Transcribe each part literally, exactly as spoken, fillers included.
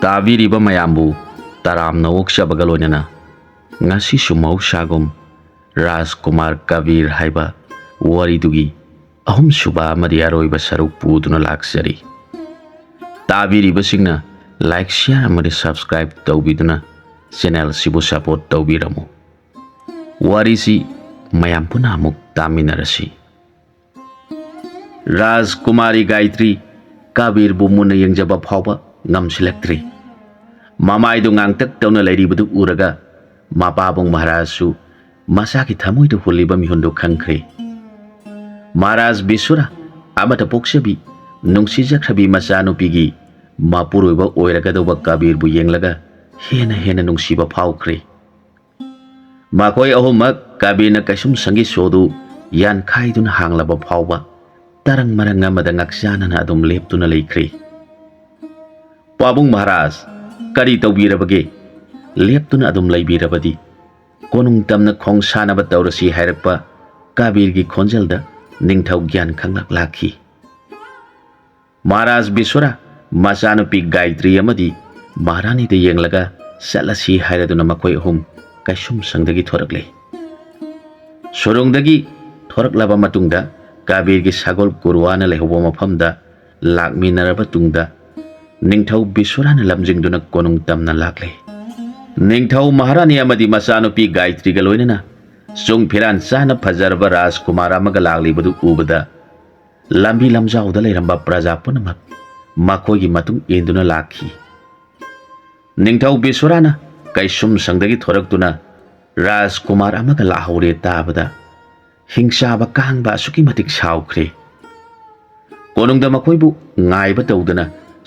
ꯇꯥꯕꯤꯔꯤꯕ ꯃꯌꯥꯝꯕꯨ ꯇꯔꯥꯝꯅ ꯑꯣꯛꯆꯕꯒ ꯂꯣꯏꯅꯅ ꯉꯁꯤꯁꯨ ꯃꯍꯧꯁꯥꯒꯨꯝ ꯔꯥꯖꯀꯨꯃꯥꯔ ꯀꯕꯤꯔ ꯍꯥꯏꯕ ꯋꯥꯔꯤꯗꯨꯒꯤ ꯑꯍꯨꯝꯁꯨꯕ ꯑꯃꯗꯤ ꯑꯔꯣꯏꯕ ꯁꯔꯨꯛ ꯄꯨꯗꯨꯅ ꯂꯥꯛꯆꯔꯤ꯫ ꯇꯥꯕꯤꯔꯤꯕꯁꯤꯡꯅ like, share ꯑꯃꯗꯤ subscribe ꯇꯧꯕꯤꯗꯨꯅ channel ꯑꯁꯤꯕꯨ support ꯇꯧꯕꯤꯔꯝꯃꯨ꯫ ꯋꯥꯔꯤꯁꯤ ꯃꯌꯥꯝ ꯄꯨꯟꯅ ꯑꯃꯨꯛ ꯇꯥꯃꯤꯟꯅꯔꯁꯤ꯫ ꯔꯥꯖꯀꯨꯃꯥꯔꯤ ꯒꯥꯌꯇ꯭ꯔꯤ ꯀꯕꯤꯔꯕꯨ ꯃꯨꯟꯅ ꯌꯦꯡꯖꯕ ꯐꯥꯎꯕ ꯉꯝꯁꯤꯜꯂꯛꯇ꯭ꯔꯤ꯫ ꯃꯃꯥꯏꯗꯨ ꯉꯥꯡꯇꯛ ꯇꯧꯅ ꯂꯩꯔꯤꯕꯗꯨ ꯎꯔꯒ ꯃꯄꯥꯕꯨꯡ ꯃꯍꯥꯔꯥꯖꯁꯨ ꯃꯆꯥꯒꯤ ꯊꯃꯣꯏꯗ ꯍꯨꯜꯂꯤꯕ ꯃꯤꯍꯨꯟꯗꯨ ꯈꯪꯈ꯭ꯔꯦ꯫ ꯃꯍꯥꯔꯥꯖ ꯕꯤꯁ꯭ꯋꯔꯥ ꯑꯃꯇ ꯄꯣꯛꯆꯕꯤ ꯅꯨꯡꯁꯤꯖꯈ꯭ꯔꯕꯤ ꯃꯆꯥꯅꯨꯄꯤꯒꯤ ꯃꯄꯨꯔꯣꯏꯕ ꯑꯣꯏꯔꯒꯗꯧꯕ ꯀꯕꯤꯔꯕꯨ ꯌꯦꯡꯂꯒ ꯍꯦꯟꯅ ꯍꯦꯟꯅ ꯅꯨꯡꯁꯤꯕ ꯐꯥꯎꯈ꯭ꯔꯦ꯫ ꯃꯈꯣꯏ ꯑꯍꯨꯝꯃꯛ ꯀꯕꯤꯔꯅ ꯀꯩꯁꯨꯝꯁꯪꯒꯤ ꯁꯣꯗꯨ ꯌꯥꯟꯈꯥꯏꯗꯨꯅ ꯍꯥꯡꯂꯕ ꯐꯥꯎꯕ ꯇꯔꯪ ꯃꯔꯪ ꯑꯃꯗ ꯉꯛꯆꯥꯟꯅꯅ ꯑꯗꯨꯝ ꯂꯦꯞꯇꯨꯅ ꯂꯩꯈ꯭ꯔꯤ꯫ ꯄꯥꯕꯨꯡ ꯃꯍꯥꯔꯥꯖ, ꯀꯔꯤ ꯇꯧꯕꯤꯔꯕꯒꯦ? ꯂꯦꯞꯇꯨꯅ ꯑꯗꯨꯝ ꯂꯩꯕꯤꯔꯕꯗꯤ꯫ ꯀꯣꯅꯨꯡ ꯇꯝꯅ ꯈꯣꯡ ꯁꯥꯟꯅꯕ ꯇꯧꯔꯁꯤ ꯍꯥꯏꯔꯛꯄ ꯀꯕꯤꯔꯒꯤ ꯈꯣꯟꯖꯦꯜꯗ ꯅꯤꯡꯊꯧ ꯒ꯭ꯌꯥꯟ ꯈꯪꯂꯛ ꯂꯥꯛꯈꯤ꯫ ꯃꯍꯥꯔꯥꯖ ꯕꯤꯁ꯭ꯋꯔꯥ ꯃꯆꯥꯅꯨꯄꯤ ꯒꯥꯌꯇ꯭ꯔꯤ ꯑꯃꯗꯤ ꯃꯍꯥꯔꯥꯅꯤꯗ ꯌꯦꯡꯂꯒ ꯆꯠꯂꯁꯤ ꯍꯥꯏꯔꯗꯨꯅ ꯃꯈꯣꯏ ꯑꯍꯨꯝ ꯀꯩꯁꯨꯝꯁꯪꯗꯒꯤ ꯊꯣꯔꯛꯂꯦ꯫ ꯁꯨꯔꯨꯡꯗꯒꯤ ꯊꯣꯔꯛꯂꯕ ꯃꯇꯨꯡꯗ ꯀꯕꯤꯔꯒꯤ ꯁꯒꯣꯜ ꯀꯨꯔꯨꯋꯥꯅ ꯂꯩꯍꯧꯕ ꯃꯐꯝꯗ ꯂꯥꯛꯃꯤꯟꯅꯔꯕ ꯇꯨꯡꯗ ꯅꯤꯡꯊꯧ ꯕꯤꯁ꯭ꯋꯔꯥꯅ ꯂꯝꯖꯤꯡꯗꯨꯅ ꯀꯣꯅꯨꯡ ꯇꯝꯅ ꯂꯥꯛꯂꯦ꯫ ꯅꯤꯡꯊꯧ ꯃꯍꯥꯔꯥꯅꯤ ꯑꯃꯗꯤ ꯃꯆꯥꯅꯨꯄꯤ ꯒꯥꯌꯇ꯭ꯔꯤꯒ ꯂꯣꯏꯅꯅ ꯆꯨꯡ ꯐꯤꯔꯥꯟ ꯆꯥꯅ ꯐꯖꯔꯕ ꯔꯥꯖꯀꯨꯃꯥꯔ ꯑꯃꯒ ꯂꯥꯛꯂꯤꯕꯗꯨ ꯎꯕꯗ ꯂꯝꯕꯤ ꯂꯝꯖꯥꯎꯗ ꯂꯩꯔꯝꯕ ꯄ꯭ꯔꯖꯥ ꯄꯨꯝꯅꯃꯛ ꯃꯈꯣꯏꯒꯤ ꯃꯇꯨꯡ ꯏꯟꯗꯨꯅ ꯂꯥꯛꯈꯤ꯫ ꯅꯤꯡꯊꯧ ꯕꯤꯁ꯭ꯋꯔꯥꯅ ꯀꯩꯁꯨꯝꯁꯪꯗꯒꯤ ꯊꯣꯔꯛꯇꯨꯅ ꯔꯥꯖꯀꯨꯃꯥꯔ ꯑꯃꯒ ꯂꯥꯛꯍꯧꯔꯦ ꯇꯥꯕꯗ ꯍꯤꯡꯆꯥꯕ ꯀꯥꯡꯕ ꯑꯁꯨꯛꯀꯤ ꯃꯇꯤꯛ ꯁꯥꯎꯈ꯭ꯔꯦ꯫ ꯀꯣꯅꯨꯡꯗ ꯃꯈꯣꯏꯕꯨ ꯉꯥꯏꯕ ꯇꯧꯗꯅ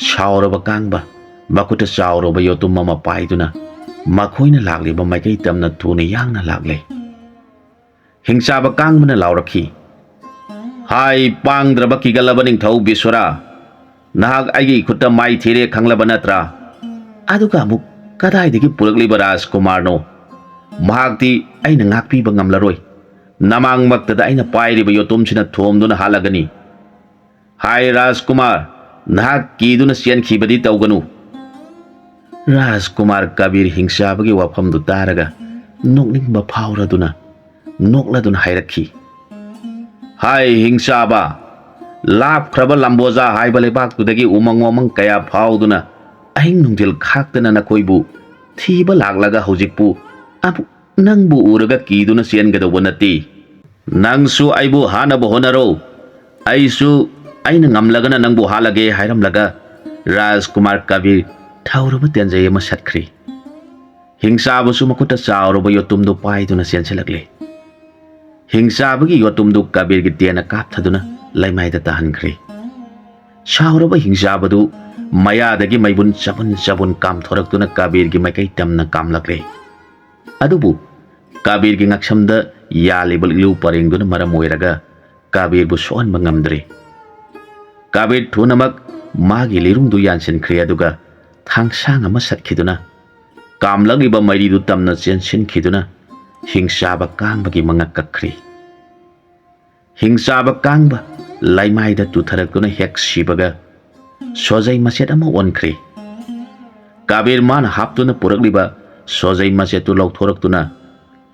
ꯁꯥꯎꯔꯕ ꯀꯥꯡꯕ ꯃꯈꯨꯠꯇ ꯆꯥꯎꯔꯕ ꯌꯣꯠꯇꯨꯝ ꯑꯃ ꯄꯥꯏꯗꯨꯅ ꯃꯈꯣꯏꯅ ꯂꯥꯛꯂꯤꯕ ꯃꯥꯏꯀꯩ ꯇꯝꯅ ꯊꯨꯅ ꯌꯥꯡꯅ ꯂꯥꯛꯂꯦ꯫ ꯍꯤꯡꯆꯥꯕ ꯀꯥꯡꯕꯅ ꯂꯥꯎꯔꯛꯈꯤ, "ꯍꯥꯏ ꯄꯥꯡꯗ꯭ꯔꯕ ꯀꯤꯒꯠꯂꯕ ꯅꯤꯡꯊꯧ ꯕꯤꯁ꯭ꯋꯔꯥ, ꯅꯍꯥꯛ ꯑꯩꯒꯤ ꯏꯈꯨꯠꯇ ꯃꯥꯏ ꯊꯤꯔꯦ ꯈꯪꯂꯕ ꯅꯠꯇ꯭ꯔꯥ? ꯑꯗꯨꯒ ꯑꯃꯨꯛ ꯀꯗꯥꯏꯗꯒꯤ ꯄꯨꯔꯛꯂꯤꯕ ꯔꯥꯖꯀꯨꯃꯥꯔꯅꯣ? ꯃꯍꯥꯛꯇꯤ ꯑꯩꯅ ꯉꯥꯛꯄꯤꯕ ꯉꯝꯂꯔꯣꯏ꯫ ꯅꯃꯥꯡꯃꯛꯇꯗ ꯑꯩꯅ ꯄꯥꯏꯔꯤꯕ ꯌꯣꯠꯇꯨꯝꯁꯤꯅ ꯊꯣꯝꯗꯨꯅ ꯍꯥꯠꯂꯒꯅꯤ꯫ ꯍꯥꯏ ꯔꯥꯖꯀꯨꯃꯥꯔ, ꯅꯍꯥꯛ ꯀꯤꯗꯨꯅ ꯆꯦꯟꯈꯤꯕꯗꯤ ꯇꯧꯒꯅꯨ꯫ ꯔꯥꯖꯀꯨꯃꯥꯔ ꯀꯕꯤꯔ ꯍꯤꯡꯆꯥꯕꯒꯤ ꯋꯥꯐꯝꯗꯨ ꯇꯥꯔꯒ ꯅꯣꯛꯅꯤꯡꯕ ꯐꯥꯎꯔꯗꯨꯅ ꯅꯣꯛꯂꯗꯨꯅ ꯍꯥꯏꯔꯛꯈꯤ, "ꯍꯥꯏ ꯍꯤꯡꯆꯥꯕ, ꯂꯥꯞꯈ꯭ꯔꯕ ꯂꯝꯕꯣꯖꯥ ꯍꯥꯏꯕ ꯂꯩꯕꯥꯛꯇꯨꯗꯒꯤ ꯎꯃꯪ ꯋꯥꯃꯪ ꯀꯌꯥ ꯐꯥꯎꯗꯨꯅ ꯑꯍꯤꯡ ꯅꯨꯡꯊꯤꯜ ꯈꯥꯛꯇꯅ ꯅꯈꯣꯏꯕꯨ ꯊꯤꯕ ꯂꯥꯛꯂꯒ ꯍꯧꯖꯤꯛꯄꯨ ꯑꯃꯨꯛ ꯅꯪꯕꯨ ꯎꯔꯒ ꯀꯤꯗꯨꯅ ꯆꯦꯟꯒꯗꯧꯕ ꯅꯠꯇꯦ꯫ ꯅꯪꯁꯨ ꯑꯩꯕꯨ ꯍꯥꯠꯅꯕ ꯍꯣꯠꯅꯔꯣ, ꯑꯩꯁꯨ ꯑꯩꯅ ꯉꯝꯂꯒꯅ ꯅꯪꯕꯨ ꯍꯥꯠꯂꯒꯦ" ꯍꯥꯏꯔꯝꯂꯒ ꯔꯥꯖꯀꯨꯃꯥꯔ ꯀꯕꯤꯔ ꯊꯧꯔꯕ ꯇꯦꯟꯖꯩ ꯑꯃ ꯁꯠꯈ꯭ꯔꯦ꯫ ꯍꯤꯡꯆꯥꯕꯁꯨ ꯃꯈꯨꯠꯇ ꯆꯥꯎꯔꯕ ꯌꯣꯠꯇꯨꯝꯗꯨ ꯄꯥꯏꯗꯨꯅ ꯆꯦꯟꯁꯤꯜꯂꯛꯂꯦ꯫ ꯍꯤꯡꯆꯥꯕꯒꯤ ꯌꯣꯠꯇꯨꯝꯗꯨ ꯀꯕꯤꯔꯒꯤ ꯇꯦꯟꯅ ꯀꯥꯞꯊꯗꯨꯅ ꯂꯩꯃꯥꯏꯗ ꯇꯥꯍꯟꯈ꯭ꯔꯦ꯫ ꯁꯥꯎꯔꯕ ꯍꯤꯡꯆꯥꯕꯗꯨ ꯃꯌꯥꯗꯒꯤ ꯃꯩꯕꯨꯟ ꯆꯕꯨꯟ ꯆꯕꯨꯟ ꯀꯥꯝꯊꯣꯔꯛꯇꯨꯅ ꯀꯕꯤꯔꯒꯤ ꯃꯥꯏꯀꯩ ꯇꯝꯅ ꯀꯥꯝꯂꯛꯂꯦ꯫ ꯑꯗꯨꯕꯨ ꯀꯕꯤꯔꯒꯤ ꯉꯛꯁꯝꯗ ꯌꯥꯜꯂꯤꯕ ꯂꯤꯛꯂꯨ ꯄꯔꯦꯡꯗꯨꯅ ꯃꯔꯝ ꯑꯣꯏꯔꯒ ꯀꯕꯤꯔꯕꯨ ꯁꯣꯛꯍꯟꯕ ꯉꯝꯗ꯭ꯔꯦ꯫ ꯀꯕꯤꯔ ꯊꯨꯅꯃꯛ ꯃꯥꯒꯤ ꯂꯤꯔꯨꯡꯗꯨ ꯌꯥꯟꯁꯤꯟꯈ꯭ꯔꯦ, ꯑꯗꯨꯒ ꯊꯥꯡꯁꯥꯡ ꯑꯃ ꯁꯠꯈꯤꯗꯨꯅ ꯀꯥꯝꯂꯛꯂꯤꯕ ꯃꯩꯔꯤꯗꯨ ꯇꯝꯅ ꯆꯦꯟꯁꯤꯟꯈꯤꯗꯨꯅ ꯍꯤꯡꯆꯥꯕ ꯀꯥꯡꯕꯒꯤ ꯃꯉꯛ ꯀꯛꯈ꯭ꯔꯦ꯫ ꯍꯤꯡꯆꯥꯕ ꯀꯥꯡꯕ ꯂꯩꯃꯥꯏꯗ ꯇꯨꯊꯔꯛꯇꯨꯅ ꯍꯦꯛ ꯁꯤꯕꯒ ꯁꯣꯖꯩ ꯃꯆꯦꯠ ꯑꯃ ꯑꯣꯟꯈ꯭ꯔꯦ꯫ ꯀꯕꯤꯔ ꯃꯥꯅ ꯍꯥꯞꯇꯨꯅ ꯄꯨꯔꯛꯂꯤꯕ ꯁꯣꯖꯩ ꯃꯆꯦꯠꯇꯨ ꯂꯧꯊꯣꯔꯛꯇꯨꯅ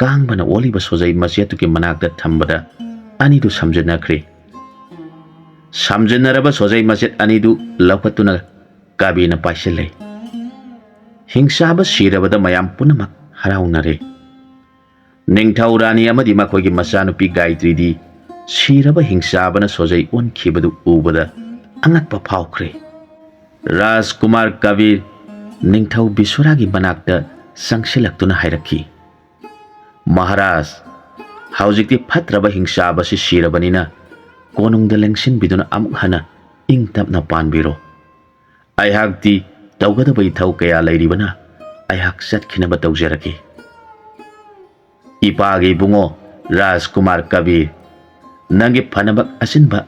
ꯀꯥꯡꯕꯅ ꯑꯣꯜꯂꯤꯕ ꯁꯣꯖꯩ ꯃꯆꯦꯠꯇꯨꯒꯤ ꯃꯅꯥꯛꯇ ꯊꯝꯕꯗ ꯑꯅꯤꯗꯨ ꯁꯝꯖꯤꯟꯅꯈ꯭ꯔꯦ꯫ ꯁꯝꯖꯤꯟꯅꯔꯕ ꯁꯣꯖꯩ ꯃꯆꯦꯠ ꯑꯅꯤꯗꯨ ꯂꯧꯈꯠꯇꯨꯅ ꯀꯕꯤꯔꯅ ꯄꯥꯏꯁꯤꯜꯂꯦ꯫ ꯍꯤꯡꯆꯥꯕ ꯁꯤꯔꯕꯗ ꯃꯌꯥꯝ ꯄꯨꯝꯅꯃꯛ ꯍꯔꯥꯎꯅꯔꯦ꯫ ꯅꯤꯡꯊꯧ ꯔꯥꯅꯤ ꯑꯃꯗꯤ ꯃꯈꯣꯏꯒꯤ ꯃꯆꯥꯅꯨꯄꯤ ꯒꯥꯌꯇ꯭ꯔꯤꯗꯤ ꯁꯤꯔꯕ ꯍꯤꯡꯆꯥꯕꯅ ꯁꯣꯖꯩ ꯑꯣꯟꯈꯤꯕꯗꯨ ꯎꯕꯗ ꯑꯉꯛꯄ ꯐꯥꯎꯈ꯭ꯔꯦ꯫ ꯔꯥꯖꯀꯨꯃꯥꯔ ꯀꯕꯤꯔ ꯅꯤꯡꯊꯧ ꯕꯤꯁ꯭ꯋꯔꯥꯒꯤ ꯃꯅꯥꯛꯇ ꯆꯪꯁꯤꯜꯂꯛꯇꯨꯅ ꯍꯥꯏꯔꯛꯈꯤ, "ꯃꯍꯥꯔꯥꯖ, ꯍꯧꯖꯤꯛꯇꯤ ꯐꯠꯇ꯭ꯔꯕ ꯍꯤꯡꯆꯥꯕꯁꯤ ꯁꯤꯔꯕꯅꯤꯅ ꯀꯣꯅꯨꯡꯗ ꯂꯦꯡꯁꯤꯟꯕꯤꯗꯨꯅ ꯑꯃꯨꯛ ꯍꯟꯅ ꯏꯪ ꯇꯞꯅ ꯄꯥꯟꯕꯤꯔꯣ꯫ ꯑꯩꯍꯥꯛꯇꯤ ꯇꯧꯒꯗꯕ ꯏꯊꯧ ꯀꯌꯥ ꯂꯩꯔꯤꯕꯅ ꯑꯩꯍꯥꯛ ꯆꯠꯈꯤꯅꯕ ꯇꯧꯖꯔꯒꯦ꯫" "ꯏꯄꯥꯒꯤ ꯏꯕꯨꯡꯉꯣ ꯔꯥꯖꯀꯨꯃꯥꯔ ꯀꯕꯤꯔ, ꯅꯪꯒꯤ ꯐꯅꯕ ꯑꯁꯤꯟꯕ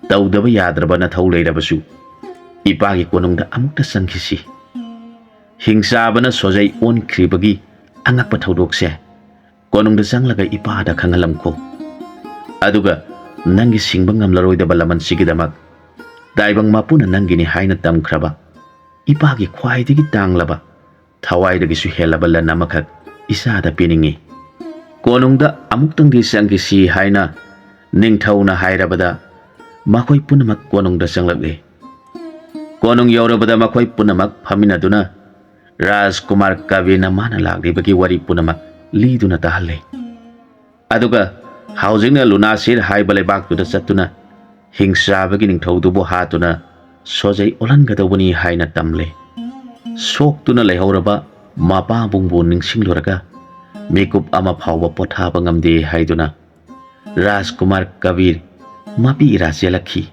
ꯇꯧꯗꯕ ꯌꯥꯗ꯭ꯔꯕ ꯅꯊꯧ ꯂꯩꯔꯕꯁꯨ ꯏꯄꯥꯒꯤ ꯀꯣꯅꯨꯡꯗ ꯑꯃꯨꯛꯇ ꯆꯪꯈꯤꯁꯤ꯫ ꯍꯤꯡꯆꯥꯕꯅ ꯁꯣꯖꯩ ꯑꯣꯟꯈ꯭ꯔꯤꯕꯒꯤ ꯑꯉꯛꯄ ꯊꯧꯗꯣꯛꯁꯦ ꯀꯣꯅꯨꯡꯗ ꯆꯪꯂꯒ ꯏꯄꯥꯗ ꯈꯪꯍꯜꯂꯝꯈꯣ꯫ ꯑꯗꯨꯒ ꯅꯪꯒꯤ ꯁꯤꯡꯕ ꯉꯝꯂꯔꯣꯏꯗꯕ ꯂꯃꯟꯁꯤꯒꯤꯗꯃꯛ ꯇꯥꯏꯕꯪ ꯃꯄꯨꯅ ꯅꯪꯒꯤꯅꯤ ꯍꯥꯏꯅ ꯇꯝꯈ꯭ꯔꯕ ꯏꯄꯥꯒꯤ ꯈ꯭ꯋꯥꯏꯗꯒꯤ ꯇꯥꯡꯂꯕ ꯊꯋꯥꯏꯗꯒꯤꯁꯨ ꯍꯦꯜꯂꯕ ꯂꯟ ꯑꯃꯈꯛ ꯏꯆꯥꯗ ꯄꯤꯅꯤꯡꯏ꯫ ꯀꯣꯅꯨꯡꯗ ꯑꯃꯨꯛꯇꯪꯗꯤ ꯆꯪꯈꯤꯁꯤ ꯍꯥꯏꯅ ꯅꯤꯡꯊꯧꯅ ꯍꯥꯏꯔꯕꯗ ꯃꯈꯣꯏ ꯄꯨꯝꯅꯃꯛ ꯀꯣꯅꯨꯡꯗ ꯆꯪꯂꯛꯂꯤ꯫ ꯀꯣꯅꯨꯡ ꯌꯧꯔꯕꯗ ꯃꯈꯣꯏ ꯄꯨꯝꯅꯃꯛ ꯐꯝꯃꯤꯟꯅꯗꯨꯅ ꯔꯥꯖꯀꯨꯃꯥꯔ ꯀꯕꯤꯔꯅ ꯃꯥꯅ ꯂꯥꯛꯂꯤꯕꯒꯤ ꯋꯥꯔꯤ ꯄꯨꯝꯅꯃꯛ ꯂꯤꯗꯨꯅ ꯇꯥꯍꯜꯂꯤ꯫ ꯑꯗꯨꯒ ꯍꯧꯖꯤꯛꯅ ꯂꯨꯅꯥꯁꯤꯔ ꯍꯥꯏꯕ ꯂꯩꯕꯥꯛꯇꯨꯗ ꯆꯠꯇꯨꯅ ꯍꯤꯡꯆꯥꯕꯒꯤ ꯅꯤꯡꯊꯧꯗꯨꯕꯨ ꯍꯥꯠꯇꯨꯅ ꯁꯣꯖꯩ ꯑꯣꯜꯍꯟꯒꯗꯧꯕꯅꯤ ꯍꯥꯏꯅ ꯇꯝꯂꯦ꯫ ꯁꯣꯛꯇꯨꯅ ꯂꯩꯍꯧꯔꯕ ꯃꯄꯥꯕꯨꯡꯕꯨ ꯅꯤꯡꯁꯤꯡꯂꯨꯔꯒ ꯃꯤꯀꯨꯞ ꯑꯃ ꯐꯥꯎꯕ ꯄꯣꯊꯥꯕ ꯉꯝꯗꯦ ꯍꯥꯏꯗꯨꯅ ꯔꯥꯖꯀꯨꯃꯥꯔ ꯀꯕꯤꯔ ꯃꯄꯤ ꯏꯔꯥ ꯆꯦꯜꯂꯛꯈꯤ꯫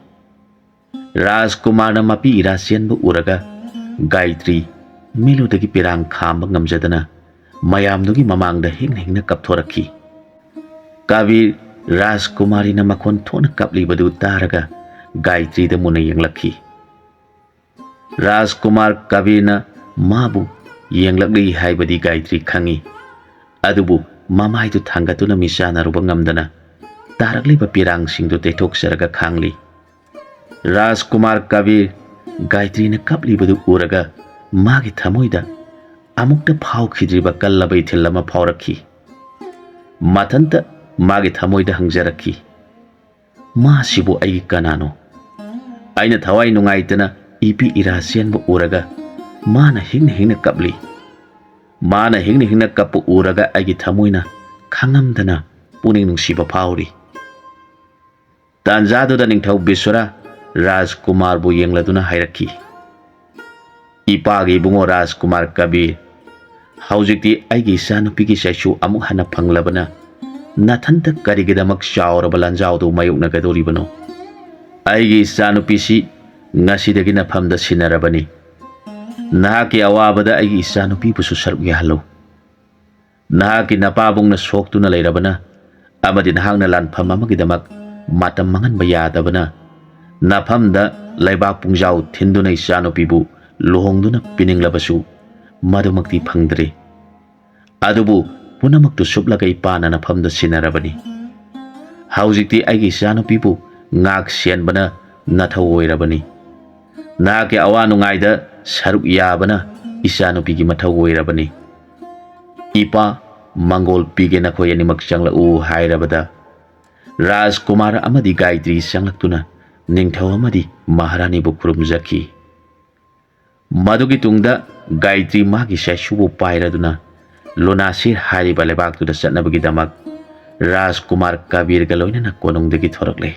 ꯔꯥꯖꯀꯨꯃꯥꯔꯅ ꯃꯄꯤ ꯏꯔꯥ ꯆꯦꯟꯕ ꯎꯔꯒ ꯒꯥꯌꯇ꯭ꯔꯤ ꯃꯤꯠꯂꯨꯗꯒꯤ ꯄꯤꯔꯥꯡ ꯈꯥꯝꯕ ꯉꯝꯖꯗꯅ ꯃꯌꯥꯝꯗꯨꯒꯤ ꯃꯃꯥꯡꯗ ꯍꯤꯡꯅ ꯍꯤꯡꯅ ꯀꯞꯊꯣꯔꯛꯈꯤ꯫ ꯀꯕꯤꯔ ꯔꯥꯖꯀꯨꯃꯥꯔꯤꯅ ꯃꯈꯣꯟ ꯊꯣꯛꯅ ꯀꯞꯂꯤꯕꯗꯨ ꯇꯥꯔꯒ ꯒꯥꯌꯇ꯭ꯔꯤꯗ ꯃꯨꯟꯅ ꯌꯦꯡꯂꯛꯈꯤ꯫ ꯔꯥꯖꯀꯨꯃꯥꯔ ꯀꯕꯤꯔꯅ ꯃꯥꯕꯨ ꯌꯦꯡꯂꯛꯂꯤ ꯍꯥꯏꯕꯗꯤ ꯒꯥꯌꯇ꯭ꯔꯤ ꯈꯪꯏ꯫ ꯑꯗꯨꯕꯨ ꯃꯃꯥꯏꯗꯨ ꯊꯥꯡꯒꯠꯇꯨꯅ ꯃꯤꯆꯥꯟꯅꯔꯨꯕ ꯉꯝꯗꯅ ꯇꯥꯔꯛꯂꯤꯕ ꯄꯤꯔꯥꯡꯁꯤꯡꯗꯨ ꯇꯩꯊꯣꯛꯆꯔꯒ ꯈꯥꯡꯂꯤ꯫ ꯔꯥꯖꯀꯨꯃꯥꯔ ꯀꯕꯤꯔ ꯒꯥꯌꯇ꯭ꯔꯤꯅ ꯀꯞꯂꯤꯕꯗꯨ ꯎꯔꯒ ꯃꯥꯒꯤ ꯊꯃꯣꯏꯗ ꯑꯃꯨꯛꯇ ꯐꯥꯎꯈꯤꯗ꯭ꯔꯤꯕ ꯀꯜꯂꯕ ꯏꯊꯤꯜ ꯑꯃ ꯐꯥꯎꯔꯛꯈꯤ꯫ ꯃꯊꯟꯇ ꯃꯥꯒꯤ ꯊꯃꯣꯏꯗ ꯍꯪꯖꯔꯛꯈꯤ, "ꯃꯥꯁꯤꯕꯨ ꯑꯩꯒꯤ ꯀꯅꯥꯅꯣ? ꯑꯩꯅ ꯊꯋꯥꯏ ꯅꯨꯡꯉꯥꯏꯇꯅ ꯏꯄꯤ ꯏꯔꯥ ꯆꯦꯟꯕ ꯎꯔꯒ ꯃꯥꯅ ꯍꯤꯡꯅ ꯍꯤꯡꯅ ꯀꯞꯂꯤ꯫ ꯃꯥꯅ ꯍꯤꯡꯅ ꯍꯤꯡꯅ ꯀꯞꯄ ꯎꯔꯒ ꯑꯩꯒꯤ ꯊꯃꯣꯏꯅ ꯈꯥꯡꯉꯝꯗꯅ ꯄꯨꯛꯅꯤꯡ ꯅꯨꯡꯁꯤꯕ ꯐꯥꯎꯔꯤ꯫" ꯇꯥꯟꯖꯥꯗꯨꯗ ꯅꯤꯡꯊꯧ ꯕꯤꯁ꯭ꯋꯔꯥ ꯔꯥꯖꯀꯨꯃꯥꯔꯕꯨ ꯌꯦꯡꯂꯗꯨꯅ ꯍꯥꯏꯔꯛꯈꯤ, "ꯏꯄꯥꯒꯤ ꯏꯕꯨꯡꯉꯣ ꯔꯥꯖꯀꯨꯃꯥꯔ ꯀꯕꯤꯔ, ꯍꯧꯖꯤꯛꯇꯤ ꯑꯩꯒꯤ ꯏꯆꯥꯅꯨꯄꯤꯒꯤ ꯆꯩꯁꯨ ꯑꯃꯨꯛ ꯍꯟꯅ ꯐꯪꯂꯕꯅ ꯅꯊꯟꯇ ꯀꯔꯤꯒꯤꯗꯃꯛ ꯆꯥꯎꯔꯕ ꯂꯥꯟꯖꯥꯎꯗꯨ ꯃꯥꯌꯣꯛꯅꯒꯗꯧꯔꯤꯕꯅꯣ? ꯑꯩꯒꯤ ꯏꯆꯥꯅꯨꯄꯤꯁꯤ ꯉꯁꯤꯗꯒꯤ ꯅꯐꯝꯗ ꯁꯤꯟꯅꯔꯕꯅꯤ꯫ ꯅꯍꯥꯛꯀꯤ ꯑꯋꯥꯕꯗ ꯑꯩꯒꯤ ꯏꯆꯥꯅꯨꯄꯤꯕꯨꯁꯨ ꯁꯔꯨꯛ ꯌꯥꯍꯜꯂꯨ꯫ ꯅꯍꯥꯛꯀꯤ ꯅꯄꯥꯕꯨꯡꯅ ꯁꯣꯛꯇꯨꯅ ꯂꯩꯔꯕꯅ ꯑꯃꯗꯤ ꯅꯍꯥꯛꯅ ꯂꯥꯟꯐꯝ ꯑꯃꯒꯤꯗꯃꯛ ꯃꯇꯝ ꯃꯥꯡꯍꯟꯕ ꯌꯥꯗꯕꯅ ꯅꯐꯝꯗ ꯂꯩꯕꯥꯛ ꯄꯨꯡꯖꯥꯎ ꯊꯤꯟꯗꯨꯅ ꯏꯆꯥꯅꯨꯄꯤꯕꯨ ꯂꯨꯍꯣꯡꯗꯨꯅ ꯄꯤꯅꯤꯡꯂꯕꯁꯨ ꯃꯗꯨꯃꯛꯇꯤ ꯐꯪꯗ꯭ꯔꯦ꯫ ꯑꯗꯨꯕꯨ ꯄꯨꯝꯅꯃꯛꯇꯨ ꯁꯨꯞꯂꯒ ꯏꯄꯥꯅ ꯅꯐꯝꯗ ꯁꯤꯟꯅꯔꯕꯅꯤ꯫ ꯍꯧꯖꯤꯛꯇꯤ ꯑꯩꯒꯤ ꯏꯆꯥꯅꯨꯄꯤꯕꯨ ꯉꯥꯛ ꯁꯦꯟꯕꯅ ꯅꯊꯧ ꯑꯣꯏꯔꯕꯅꯤ꯫ ꯅꯍꯥꯛꯀꯤ ꯑꯋꯥ ꯅꯨꯡꯉꯥꯏꯗ ꯁꯔꯨꯛ ꯌꯥꯕꯅ ꯏꯆꯥꯅꯨꯄꯤꯒꯤ ꯃꯊꯧ ꯑꯣꯏꯔꯕꯅꯤ꯫ "ꯏꯄꯥ, ꯃꯪꯒꯣꯜ ꯄꯤꯒꯦ, ꯅꯈꯣꯏ ꯑꯅꯤꯃꯛ ꯆꯪꯂꯛꯎ" ꯍꯥꯏꯔꯕꯗ, ꯔꯥꯖꯀꯨꯃꯥꯔ ꯑꯃꯗꯤ ꯒꯥꯌꯇ꯭ꯔꯤ ꯆꯪꯂꯛꯇꯨꯅ ꯅꯤꯡꯊꯧ ꯑꯃꯗꯤ ꯃꯍꯥꯔꯥꯅꯤꯕꯨ ꯈꯨꯔꯨꯝꯖꯈꯤ꯫ ꯃꯗꯨꯒꯤ ꯇꯨꯡꯗ ꯒꯥꯌꯇ꯭ꯔꯤ ꯃꯥꯒꯤ ꯆꯩꯁꯨꯕꯨ ꯄꯥꯏꯔꯗꯨꯅ ꯂꯨꯅꯥꯁꯤꯔ ꯍꯥꯏꯔꯤꯕ ꯂꯩꯕꯥꯛꯇꯨꯗ ꯆꯠꯅꯕꯒꯤꯗꯃꯛ ꯔꯥꯖꯀꯨꯃꯥꯔ ꯀꯕꯤꯔꯒ ꯂꯣꯏꯅꯅ ꯀꯣꯅꯨꯡꯗꯒꯤ ꯊꯣꯔꯛꯂꯦ꯫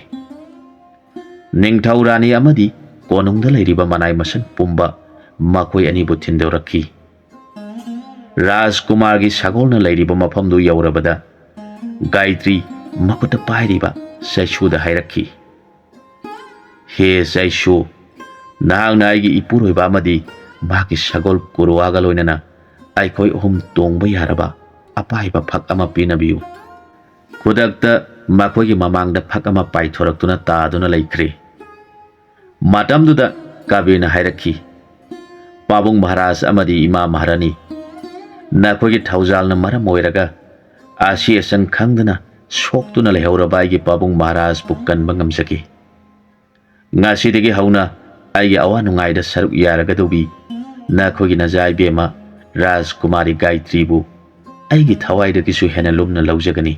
ꯅꯤꯡꯊꯧ ꯔꯥꯅꯤ ꯑꯃꯗꯤ ꯀꯣꯅꯨꯡꯗ ꯂꯩꯔꯤꯕ ꯃꯅꯥꯏ ꯃꯁꯤꯡ ꯄꯨꯝꯕ ꯃꯈꯣꯏ ꯑꯅꯤꯕꯨ ꯊꯤꯟꯗꯣꯔꯛꯈꯤ꯫ ꯔꯥꯖꯀꯨꯃꯥꯔꯒꯤ ꯁꯒꯣꯜꯅ ꯂꯩꯔꯤꯕ ꯃꯐꯝꯗꯨ ꯌꯧꯔꯕꯗ, ꯒꯥꯌꯇ꯭ꯔꯤ ꯃꯈꯨꯠꯇ ꯄꯥꯏꯔꯤꯕ ꯆꯩꯁꯨꯗ ꯍꯥꯏꯔꯛꯈꯤ, "ꯍꯦ ꯆꯩꯁꯨ, ꯅꯍꯥꯛꯅ ꯑꯩꯒꯤ ꯏꯄꯨꯔꯣꯏꯕ ꯑꯃꯗꯤ ꯃꯍꯥꯛꯀꯤ ꯁꯒꯣꯜ ꯀꯨꯔꯨꯋꯥꯒ ꯂꯣꯏꯅꯅ ꯑꯩꯈꯣꯏ ꯑꯍꯨꯝ ꯇꯣꯡꯕ ꯌꯥꯔꯕ ꯑꯄꯥꯏꯕ ꯐꯛ ꯑꯃ ꯄꯤꯅꯕꯤꯌꯨ"꯫ ꯈꯨꯗꯛꯇ ꯃꯈꯣꯏꯒꯤ ꯃꯃꯥꯡꯗ ꯐꯛ ꯑꯃ ꯄꯥꯏꯊꯣꯔꯛꯇꯨꯅ ꯇꯥꯗꯨꯅ ꯂꯩꯈ꯭ꯔꯦ꯫ ꯃꯇꯝꯗꯨꯗ ꯀꯕꯤꯔꯅ ꯍꯥꯏꯔꯛꯈꯤ, "ꯄꯥꯕꯨꯡ ꯃꯍꯥꯔꯥꯖ ꯑꯃꯗꯤ ꯏꯃꯥ ꯃꯍꯥꯔꯥꯅꯤ, ꯅꯈꯣꯏꯒꯤ ꯊꯧꯖꯥꯜꯅ ꯃꯔꯝ ꯑꯣꯏꯔꯒ ꯑꯁꯤ ꯑꯁꯪ ꯈꯪꯗꯅ ꯁꯣꯛꯇꯨꯅ ꯂꯩꯍꯧꯔꯕ ꯑꯩꯒꯤ ꯄꯥꯕꯨꯡ ꯃꯍꯥꯔꯥꯖꯄꯨ ꯀꯟꯕ ꯉꯝꯖꯈꯤ꯫ ꯉꯁꯤꯗꯒꯤ ꯍꯧꯅ ꯑꯩꯒꯤ ꯑꯋꯥ ꯅꯨꯡꯉꯥꯏꯗ ꯁꯔꯨꯛ ꯌꯥꯔꯒꯗꯧꯕꯤ ꯅꯈꯣꯏꯒꯤ ꯅꯆꯥ ꯏꯕꯦꯝꯃ ꯔꯥꯖꯀꯨꯃꯥꯔꯤ ꯒꯥꯌꯇ꯭ꯔꯤꯕꯨ ꯑꯩꯒꯤ ꯊꯋꯥꯏꯗꯒꯤꯁꯨ ꯍꯦꯟꯅ ꯂꯨꯝꯅ ꯂꯧꯖꯒꯅꯤ"꯫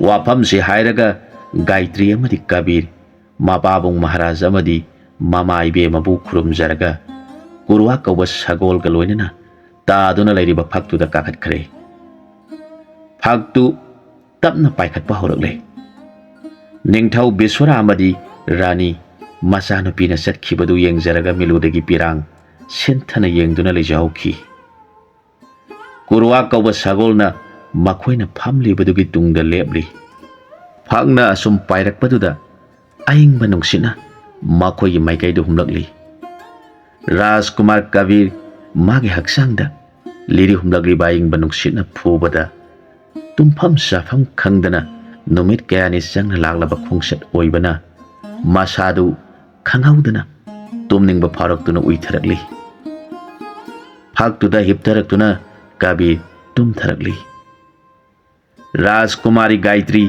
ꯋꯥꯐꯝꯁꯤ ꯍꯥꯏꯔꯒ ꯒꯥꯌꯇ꯭ꯔꯤ ꯑꯃꯗꯤ ꯀꯕꯤꯔ ꯃꯄꯥꯕꯨꯡ ꯃꯍꯥꯔꯥꯖ ꯑꯃꯗꯤ ꯃꯃꯥ ꯏꯕꯦꯝꯃꯕꯨ ꯈꯨꯔꯨꯝꯖꯔꯒ ꯀꯨꯔꯨꯋꯥ ꯀꯧꯕ ꯁꯒꯣꯜꯒ ꯂꯣꯏꯅꯅ ꯇꯥꯗꯨꯅ ꯂꯩꯔꯤꯕ ꯐꯛꯇꯨꯗ ꯀꯥꯈꯠꯈ꯭ꯔꯦ꯫ ꯐꯛꯇꯨ ꯇꯞꯅ ꯄꯥꯏꯈꯠꯄ ꯍꯧꯔꯛꯂꯦ꯫ ꯅꯤꯡꯊꯧ ꯕꯤꯁ꯭ꯋꯔꯥ ꯑꯃꯗꯤ ꯔꯥꯅꯤ ꯃꯆꯥꯅꯨꯄꯤꯅ ꯆꯠꯈꯤꯕꯗꯨ ꯌꯦꯡꯖꯔꯒ ꯃꯤꯂꯨꯗꯒꯤ ꯄꯤꯔꯥꯡ ꯁꯤꯟꯊꯅ ꯌꯦꯡꯗꯨꯅ ꯂꯩꯖꯍꯧꯈꯤ꯫ ꯀꯨꯔꯨꯋꯥ ꯀꯧꯕ ꯁꯒꯣꯜꯅ ꯃꯈꯣꯏꯅ ꯐꯝꯂꯤꯕꯗꯨꯒꯤ ꯇꯨꯡꯗ ꯂꯦꯞꯂꯤ꯫ ꯐꯛꯅ ꯑꯁꯨꯝ ꯄꯥꯏꯔꯛꯄꯗꯨꯗ ꯑꯏꯪꯕ ꯅꯨꯡꯁꯤꯠꯅ ꯃꯈꯣꯏꯒꯤ ꯃꯥꯏꯀꯩꯗ ꯍꯨꯝꯂꯛꯂꯤ꯫ ꯔꯥꯖꯀꯨꯃꯥꯔ ꯀꯕꯤꯔ ꯃꯥꯒꯤ ꯍꯛꯆꯥꯡꯗ ꯂꯤꯔꯤ ꯍꯨꯝꯂꯛꯂꯤꯕ ꯑꯏꯪꯕ ꯅꯨꯡꯁꯤꯠꯅ ꯐꯨꯕꯗ ꯇꯨꯝꯐꯝ ꯆꯥꯐꯝ ꯈꯪꯗꯅ ꯅꯨꯃꯤꯠ ꯀꯌꯥꯅꯤ ꯆꯪꯅ ꯂꯥꯛꯂꯕ ꯈꯣꯡꯆꯠ ꯑꯣꯏꯕꯅ ꯃꯁꯥꯗꯨ ꯈꯪꯍꯧꯗꯅ ꯇꯨꯝꯅꯤꯡꯕ ꯐꯥꯎꯔꯛꯇꯨꯅ ꯎꯏꯊꯔꯛꯂꯤ꯫ ꯐꯛꯇꯨꯗ ꯍꯤꯞꯊꯔꯛꯇꯨꯅ ꯀꯕꯤꯔ ꯇꯨꯝꯊꯔꯛꯂꯤ꯫ ꯔꯥꯖꯀꯨꯃꯥꯔꯤ ꯒꯥꯌꯇ꯭ꯔꯤ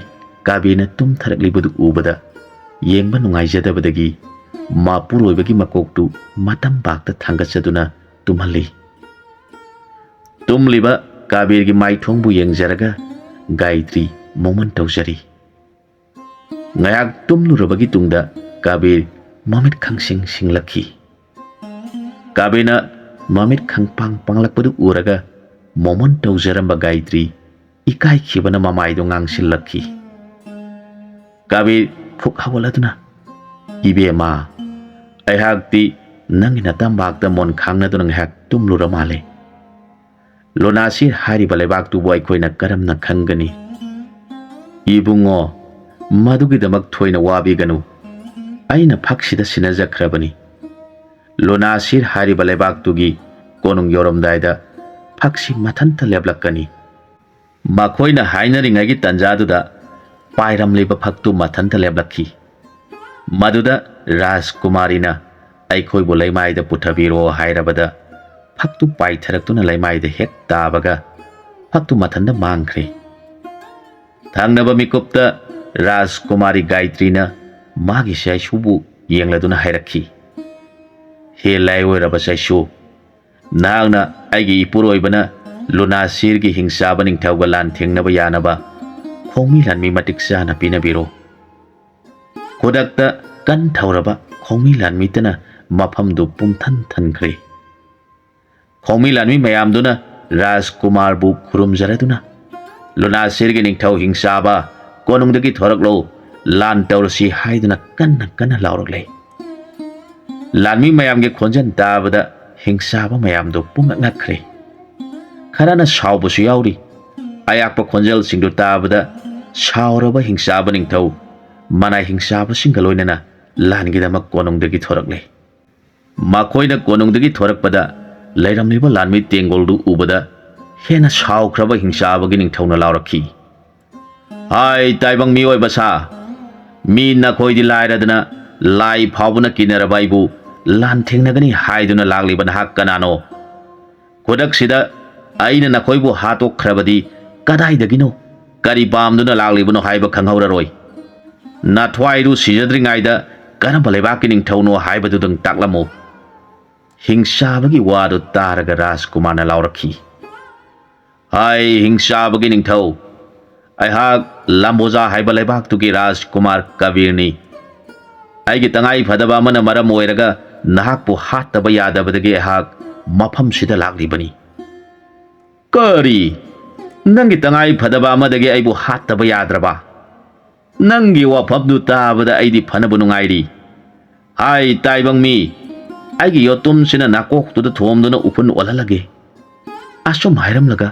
ꯀꯕꯤꯔꯅ ꯇꯨꯝꯊꯔꯛꯂꯤꯕꯗꯨ ꯎꯕꯗ ꯌꯦꯡꯕ ꯅꯨꯡꯉꯥꯏꯖꯗꯕꯗꯒꯤ ꯃꯄꯨꯔꯣꯏꯕꯒꯤ ꯃꯀꯣꯛꯇꯨ ꯃꯇꯝꯕꯥꯛꯇ ꯊꯥꯡꯒꯠꯆꯗꯨꯅ ꯇꯨꯝꯍꯜꯂꯤ꯫ ꯇꯨꯝꯂꯤꯕ ꯀꯥꯕꯤꯔꯒꯤ ꯃꯥꯏꯊꯣꯡꯕꯨ ꯌꯦꯡꯖꯔꯒ ꯒꯥꯌꯇ꯭ꯔꯤ ꯃꯣꯃꯟ ꯇꯧꯖꯔꯤ꯫ ꯉꯥꯏꯍꯥꯛ ꯇꯨꯝꯂꯨꯔꯕꯒꯤ ꯇꯨꯡꯗ ꯀꯥꯕꯤꯔ ꯃꯃꯤꯠ ꯈꯪꯁꯤꯡ ꯁꯤꯡꯂꯛꯈꯤ꯫ ꯀꯥꯕꯤꯔꯅ ꯃꯃꯤꯠ ꯈꯪꯄꯥꯡ ꯄꯥꯡꯂꯛꯄꯗꯨ ꯎꯔꯒ ꯃꯣꯃꯟ ꯇꯧꯖꯔꯝꯕ ꯒꯥꯌꯇ꯭ꯔꯤ ꯏꯀꯥꯏꯈꯤꯕꯅ ꯃꯃꯥꯏꯗꯨ ꯉꯥꯡꯁꯤꯜꯂꯛꯈꯤ꯫ ꯀꯥꯕꯤꯔ ꯐꯨꯛ ꯍꯧꯒꯠꯂꯗꯨꯅ, "ꯏꯕꯦꯝꯃ, ꯑꯩꯍꯥꯛꯇꯤ ꯅꯪꯒꯤ ꯅꯇꯝꯕꯥꯛꯇ ꯃꯣꯟ ꯈꯥꯡꯅꯗꯨꯅ ꯉꯥꯏꯍꯥꯛ ꯇꯨꯝꯂꯨꯔ ꯃꯥꯜꯂꯦ꯫ ꯂꯨꯅꯥꯁꯤꯔ ꯍꯥꯏꯔꯤꯕ ꯂꯩꯕꯥꯛꯇꯨꯕꯨ ꯑꯩꯈꯣꯏꯅ ꯀꯔꯝꯅ ꯈꯪꯒꯅꯤ?" "ꯏꯕꯨꯡꯉꯣ, ꯃꯗꯨꯒꯤꯗꯃꯛ ꯊꯣꯏꯅ ꯋꯥꯕꯤꯒꯅꯨ꯫ ꯑꯩꯅ ꯐꯛꯁꯤꯗ ꯁꯤꯟꯅꯖꯈ꯭ꯔꯕꯅꯤ꯫ ꯂꯨꯅꯥꯁꯤꯔ ꯍꯥꯏꯔꯤꯕ ꯂꯩꯕꯥꯛꯇꯨꯒꯤ ꯀꯣꯅꯨꯡ ꯌꯧꯔꯝꯗꯥꯏꯗ ꯐꯛꯁꯤ ꯃꯊꯟꯇ ꯂꯦꯞꯂꯛꯀꯅꯤ꯫" ꯃꯈꯣꯏꯅ ꯍꯥꯏꯅꯔꯤꯉꯩꯒꯤ ꯇꯟꯖꯥꯗꯨꯗ ꯄꯥꯏꯔꯝꯂꯤꯕ ꯐꯛꯇꯨ ꯃꯊꯟꯇ ꯂꯦꯞꯂꯛꯈꯤ꯫ ꯃꯗꯨꯗ ꯔꯥꯖꯀꯨꯃꯥꯔꯤꯅ "ꯑꯩꯈꯣꯏꯕꯨ ꯂꯩꯃꯥꯏꯗ ꯄꯨꯊꯕꯤꯔꯣ" ꯍꯥꯏꯔꯕꯗ, ꯐꯛꯇꯨ ꯄꯥꯏꯊꯔꯛꯇꯨꯅ ꯂꯩꯃꯥꯏꯗ ꯍꯦꯛ ꯇꯥꯕꯒ ꯐꯛꯇꯨ ꯃꯊꯟꯇ ꯃꯥꯡꯈ꯭ꯔꯦ꯫ ꯊꯪꯅꯕ ꯃꯤꯀꯨꯞꯇ ꯔꯥꯖꯀꯨꯃꯥꯔꯤ ꯒꯥꯌꯇ꯭ꯔꯤꯅ ꯃꯥꯒꯤ ꯆꯩꯁꯨꯕꯨ ꯌꯦꯡꯂꯗꯨꯅ ꯍꯥꯏꯔꯛꯈꯤ, "ꯍꯦ ꯂꯥꯏꯑꯣꯏꯔꯕ ꯆꯩꯁꯨ, ꯅꯍꯥꯛꯅ ꯑꯩꯒꯤ ꯏꯄꯨꯔꯣꯏꯕꯅ ꯂꯨꯅꯥꯁꯤꯔꯒꯤ ꯍꯤꯡꯆꯥꯕ ꯅꯤꯡꯊꯧꯒ ꯂꯥꯟ ꯊꯦꯡꯅꯕ ꯌꯥꯅꯕ ꯈꯣꯡꯃꯤ ꯂꯥꯟꯃꯤ ꯃꯇꯤꯛ ꯆꯥꯅ ꯄꯤꯅꯕꯤꯔꯣ꯫" ꯈꯨꯗꯛꯇ ꯀꯟ ꯊꯧꯔꯕ ꯈꯣꯡꯃꯤ ꯂꯥꯟꯃꯤꯇꯅ ꯃꯐꯝꯗꯨ ꯄꯨꯝꯊꯟ ꯊꯟꯈ꯭ꯔꯦ꯫ ꯈꯣꯡꯃꯤ ꯂꯥꯟꯃꯤ ꯃꯌꯥꯝꯗꯨꯅ ꯔꯥꯖꯀꯨꯃꯥꯔꯕꯨ ꯈꯨꯔꯨꯝꯖꯔꯗꯨꯅ, "ꯂꯨꯅꯥꯁꯤꯔꯒꯤ ꯅꯤꯡꯊꯧ ꯍꯤꯡꯆꯥꯕ, ꯀꯣꯅꯨꯡꯗꯒꯤ ꯊꯣꯔꯛꯂꯣ, ꯂꯥꯟ ꯇꯧꯔꯁꯤ" ꯍꯥꯏꯗꯨꯅ ꯀꯟꯅ ꯀꯟꯅ ꯂꯥꯎꯔꯛꯂꯦ꯫ ꯂꯥꯟꯃꯤ ꯃꯌꯥꯝꯒꯤ ꯈꯣꯟꯖꯦꯜ ꯇꯥꯕꯗ ꯍꯤꯡꯆꯥꯕ ꯃꯌꯥꯝꯗꯨ ꯄꯨꯡꯉꯛ ꯉꯛꯈ꯭ꯔꯦ꯫ ꯈꯔꯅ ꯁꯥꯎꯕꯁꯨ ꯌꯥꯎꯔꯤ꯫ ꯑꯌꯥꯛꯄ ꯈꯣꯟꯖꯦꯜꯁꯤꯡꯗꯨ ꯇꯥꯕꯗ ꯁꯥꯎꯔꯕ ꯍꯤꯡꯆꯥꯕ ꯅꯤꯡꯊꯧ ꯃꯅꯥꯏ ꯍꯤꯡꯆꯥꯕꯁꯤꯡꯒ ꯂꯣꯏꯅꯅ ꯂꯥꯟꯒꯤꯗꯃꯛ ꯀꯣꯅꯨꯡꯗꯒꯤ ꯊꯣꯔꯛꯂꯦ꯫ ꯃꯈꯣꯏꯅ ꯀꯣꯅꯨꯡꯗꯒꯤ ꯊꯣꯔꯛꯄꯗ ꯂꯩꯔꯝꯂꯤꯕ ꯂꯥꯟꯃꯤ ꯇꯦꯡꯒꯣꯜꯗꯨ ꯎꯕꯗ ꯍꯦꯟꯅ ꯁꯥꯎꯈ꯭ꯔꯕ ꯍꯤꯡꯆꯥꯕꯒꯤ ꯅꯤꯡꯊꯧꯅ ꯂꯥꯎꯔꯛꯈꯤ, "ꯍꯥꯏ ꯇꯥꯏꯕꯪ ꯃꯤꯑꯣꯏꯕ ꯁꯥ, ꯃꯤ ꯅꯈꯣꯏꯗꯤ ꯂꯥꯏꯔꯗꯅ ꯂꯥꯏ ꯐꯥꯎꯕꯅ ꯀꯤꯅꯔꯕ ꯑꯩꯕꯨ ꯂꯥꯟ ꯊꯦꯡꯅꯒꯅꯤ ꯍꯥꯏꯗꯨꯅ ꯂꯥꯛꯂꯤꯕ ꯅꯍꯥꯛ ꯀꯅꯥꯅꯣ? ꯈꯨꯗꯛꯁꯤꯗ ꯑꯩꯅ ꯅꯈꯣꯏꯕꯨ ꯍꯥꯠꯇꯣꯛꯈ꯭ꯔꯕꯗꯤ ꯀꯗꯥꯏꯗꯒꯤꯅꯣ, ꯀꯔꯤ ꯄꯥꯝꯗꯨꯅ ꯂꯥꯛꯂꯤꯕꯅꯣ ꯍꯥꯏꯕ ꯈꯪꯍꯧꯔꯔꯣꯏ꯫ ꯅꯊ꯭ꯋꯥꯏꯗꯨ ꯁꯤꯖꯗ꯭ꯔꯤꯉꯩꯗ ꯀꯔꯝꯕ ꯂꯩꯕꯥꯛꯀꯤ ꯅꯤꯡꯊꯧꯅꯣ ꯍꯥꯏꯕꯗꯨꯗꯪ ꯇꯥꯛꯂꯝꯃꯨ꯫" ꯍꯤꯡꯆꯥꯕꯒꯤ ꯋꯥꯗꯨ ꯇꯥꯔꯒ ꯔꯥꯖꯀꯨꯃꯥꯔꯅ ꯂꯥꯎꯔꯛꯈꯤ, "ꯍꯥꯏ ꯍꯤꯡꯆꯥꯕꯒꯤ ꯅꯤꯡꯊꯧ, ꯑꯩꯍꯥꯛ ꯂꯥꯝꯕꯣꯖꯥ ꯍꯥꯏꯕ ꯂꯩꯕꯥꯛꯇꯨꯒꯤ ꯔꯥꯖꯀꯨꯃꯥꯔ ꯀꯕꯤꯔꯅꯤ꯫ ꯑꯩꯒꯤ ꯇꯉꯥꯏ ꯐꯗꯕ ꯑꯃꯅ ꯃꯔꯝ ꯑꯣꯏꯔꯒ ꯅꯍꯥꯛꯄꯨ ꯍꯥꯠꯇꯕ ꯌꯥꯗꯕꯗꯒꯤ ꯑꯩꯍꯥꯛ ꯃꯐꯝꯁꯤꯗ ꯂꯥꯛꯂꯤꯕꯅꯤ꯫" "ꯀꯔꯤ? ꯅꯪꯒꯤ ꯇꯉꯥꯏ ꯐꯗꯕ ꯑꯃꯗꯒꯤ ꯑꯩꯕꯨ ꯍꯥꯠꯇꯕ ꯌꯥꯗ꯭ꯔꯕ? ꯅꯪꯒꯤ ꯋꯥꯐꯝꯗꯨ ꯇꯥꯕꯗ ꯑꯩꯗꯤ ꯐꯅꯕ ꯅꯨꯡꯉꯥꯏꯔꯤ꯫ ꯍꯥꯏ ꯇꯥꯏꯕꯪ ꯃꯤ, ꯑꯩꯒꯤ ꯌꯣꯠꯇꯨꯝꯁꯤꯅ ꯅꯥꯀꯣꯛꯇꯨꯗ ꯊꯣꯝꯗꯨꯅ ꯎꯐꯨꯟ ꯑꯣꯜꯍꯜꯂꯒꯦ꯫" ꯑꯁꯨꯝ ꯍꯥꯏꯔꯝꯂꯒ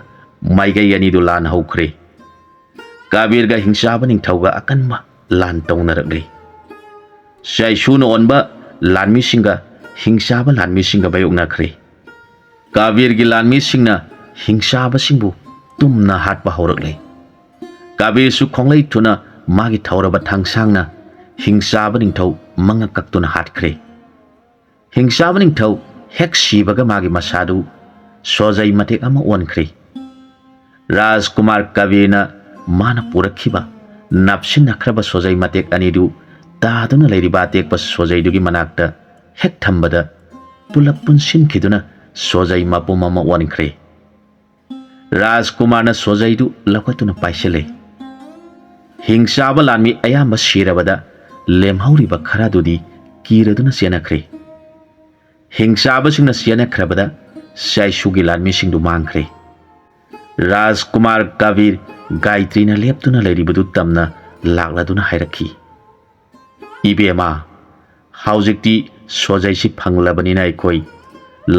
ꯃꯥꯏꯀꯩ ꯑꯅꯤꯗꯨ ꯂꯥꯟ ꯍꯧꯈ꯭ꯔꯦ꯫ ꯀꯕꯤꯔꯒ ꯍꯤꯡꯆꯥꯕ ꯅꯤꯡꯊꯧꯒ ꯑꯀꯟꯕ ꯂꯥꯟ ꯇꯧꯅꯔꯛꯂꯤ꯫ ꯆꯩꯁꯨꯅ ꯑꯣꯟꯕ ꯂꯥꯟꯃꯤꯁꯤꯡꯒ ꯍꯤꯡꯆꯥꯕ ꯂꯥꯟꯃꯤꯁꯤꯡꯒ ꯃꯥꯌꯣꯛꯅꯈ꯭ꯔꯦ꯫ ꯀꯕꯤꯔꯒꯤ ꯂꯥꯟꯃꯤꯁꯤꯡꯅ ꯍꯤꯡꯆꯥꯕꯁꯤꯡꯕꯨ ꯇꯨꯝꯅ ꯍꯥꯠꯄ ꯍꯧꯔꯛꯂꯦ꯫ ꯀꯕꯤꯔꯁꯨ ꯈꯣꯡꯂꯩ ꯊꯨꯅ ꯃꯥꯒꯤ ꯊꯧꯔꯕ ꯊꯥꯡꯁꯥꯡꯅ ꯍꯤꯡꯆꯥꯕ ꯅꯤꯡꯊꯧ ꯃꯉꯛ ꯀꯛꯇꯨꯅ ꯍꯥꯠꯈ꯭ꯔꯦ꯫ ꯍꯤꯡꯆꯥꯕ ꯅꯤꯡꯊꯧ ꯍꯦꯛ ꯁꯤꯕꯒ ꯃꯥꯒꯤ ꯃꯁꯥꯗꯨ ꯁꯣꯖꯩ ꯃꯇꯦꯛ ꯑꯃ ꯑꯣꯟꯈ꯭ꯔꯦ꯫ ꯔꯥꯖꯀꯨꯃꯥꯔ ꯀꯕꯤꯔꯅ ꯃꯥꯅ ꯄꯨꯔꯛꯈꯤꯕ ꯅꯞꯁꯤꯟꯅꯈ꯭ꯔꯕ ꯁꯣꯖꯩ ꯃꯇꯦꯛ ꯑꯅꯤꯗꯨ ꯇꯥꯗꯨꯅ ꯂꯩꯔꯤꯕ ꯑꯇꯦꯛꯄ ꯁꯣꯖꯩꯗꯨꯒꯤ ꯃꯅꯥꯛꯇ ꯍꯦꯛ ꯊꯝꯕꯗ ꯄꯨꯂꯞ ꯄꯨꯟꯁꯤꯟꯈꯤꯗꯨꯅ ꯁꯣꯖꯩ ꯃꯄꯨꯝ ꯑꯃ ꯑꯣꯟꯈ꯭ꯔꯦ꯫ ꯔꯥꯖꯀꯨꯃꯥꯔꯅ ꯁꯣꯖꯩꯗꯨ ꯂꯧꯈꯠꯇꯨꯅ ꯄꯥꯏꯁꯤꯜꯂꯦ꯫ ꯍꯤꯡꯆꯥꯕ ꯂꯥꯟꯃꯤ ꯑꯌꯥꯝꯕ ꯁꯤꯔꯕꯗ ꯂꯦꯝꯍꯧꯔꯤꯕ ꯈꯔꯗꯨꯗꯤ ꯀꯤꯔꯗꯨꯅ ꯆꯦꯟꯅꯈ꯭ꯔꯦ꯫ ꯍꯤꯡꯆꯥꯕꯁꯤꯡꯅ ꯆꯦꯟꯅꯈ꯭ꯔꯕꯗ ꯆꯥꯏꯁꯨꯒꯤ ꯂꯥꯟꯃꯤꯁꯤꯡꯗꯨ ꯃꯥꯡꯈ꯭ꯔꯦ꯫ ꯔꯥꯖꯀꯨꯃꯥꯔ ꯀꯕꯤꯔ ꯒꯥꯏꯇ꯭ꯔꯤꯅ ꯂꯦꯞꯇꯨꯅ ꯂꯩꯔꯤꯕꯗꯨ ꯇꯝꯅ ꯂꯥꯛꯂꯗꯨꯅ ꯍꯥꯏꯔꯛꯈꯤ, "ꯏꯕꯦꯝꯃ, ꯍꯧꯖꯤꯛꯇꯤ ꯁꯣꯖꯩꯁꯤ ꯐꯪꯂꯕꯅꯤꯅ ꯑꯩꯈꯣꯏ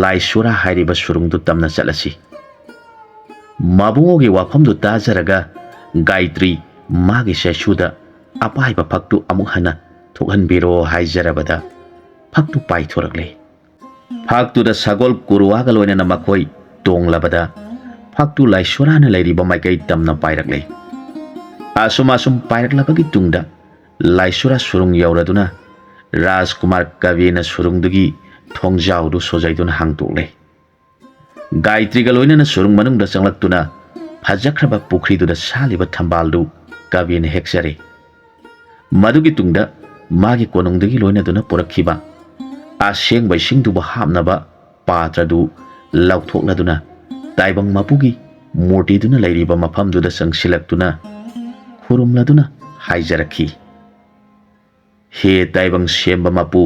ꯂꯥꯏꯁꯣꯔꯥ ꯍꯥꯏꯔꯤꯕ ꯁꯨꯔꯨꯡꯗꯨ ꯇꯝꯅ ꯆꯠꯂꯁꯤ꯫" ꯃꯕꯨꯡꯉꯣꯒꯤ ꯋꯥꯐꯝꯗꯨ ꯇꯥꯖꯔꯒ ꯒꯥꯏꯇ꯭ꯔꯤ ꯃꯥꯒꯤ ꯆꯩꯁꯨꯗ ꯑꯄꯥꯏꯕ ꯐꯛꯇꯨ ꯑꯃꯨꯛ ꯍꯟꯅ ꯊꯣꯛꯍꯟꯕꯤꯔꯣ ꯍꯥꯏꯖꯔꯕꯗ ꯐꯛꯇꯨ ꯄꯥꯏꯊꯣꯔꯛꯂꯦ꯫ ꯐꯛꯇꯨꯗ ꯁꯒꯣꯜ ꯀꯨꯔꯨꯋꯥꯒ ꯂꯣꯏꯅꯅ ꯃꯈꯣꯏ ꯇꯣꯡꯂꯕꯗ ꯐꯛꯇꯨ ꯂꯥꯏꯁꯣꯔꯥꯅ ꯂꯩꯔꯤꯕ ꯃꯥꯏꯀꯩ ꯇꯝꯅ ꯄꯥꯏꯔꯛꯂꯦ꯫ ꯑꯁꯨꯝ ꯑꯁꯨꯝ ꯄꯥꯏꯔꯛꯂꯕꯒꯤ ꯇꯨꯡꯗ ꯂꯥꯏꯁꯣꯔꯥ ꯁꯨꯔꯨꯡ ꯌꯧꯔꯗꯨꯅ ꯔꯥꯖꯀꯨꯃꯥꯔ ꯀꯕꯤꯔꯅ ꯁꯨꯔꯨꯡꯗꯨꯒꯤ ꯊꯣꯡꯖꯥꯎꯗꯨ ꯁꯣꯖꯩꯗꯨꯅ ꯍꯥꯡꯗꯣꯛꯂꯦ꯫ ꯒꯥꯏꯇ꯭ꯔꯤꯒ ꯂꯣꯏꯅꯅ ꯁꯨꯔꯨꯡ ꯃꯅꯨꯡꯗ ꯆꯪꯂꯛꯇꯨꯅ ꯐꯖꯈ꯭ꯔꯕ ꯄꯨꯈ꯭ꯔꯤꯗꯨꯗ ꯁꯥꯠꯂꯤꯕ ꯊꯝꯕꯥꯜꯗꯨ ꯀꯕꯤꯔꯅ ꯍꯦꯛꯆꯔꯦ꯫ ꯃꯗꯨꯒꯤ ꯇꯨꯡꯗ ꯃꯥꯒꯤ ꯀꯣꯅꯨꯡꯗꯒꯤ ꯂꯣꯏꯅꯗꯨꯅ ꯄꯨꯔꯛꯈꯤꯕ ꯑꯁꯦꯡꯕ ꯏꯁꯤꯡꯗꯨꯕꯨ ꯍꯥꯞꯅꯕ ꯄꯥꯇ꯭ꯔꯗꯨ ꯂꯧꯊꯣꯛꯂꯗꯨꯅ ꯇꯥꯏꯕꯪ ꯃꯄꯨꯒꯤ ꯃꯨꯔꯇꯤꯗꯨꯅ ꯂꯩꯔꯤꯕ ꯃꯐꯝꯗꯨꯗ ꯆꯪꯁꯤꯜꯂꯛꯇꯨꯅ ꯈꯨꯔꯨꯝꯂꯗꯨꯅ ꯍꯥꯏꯖꯔꯛꯈꯤ, "ꯍꯦ ꯇꯥꯏꯕꯪ ꯁꯦꯝꯕ ꯃꯄꯨ,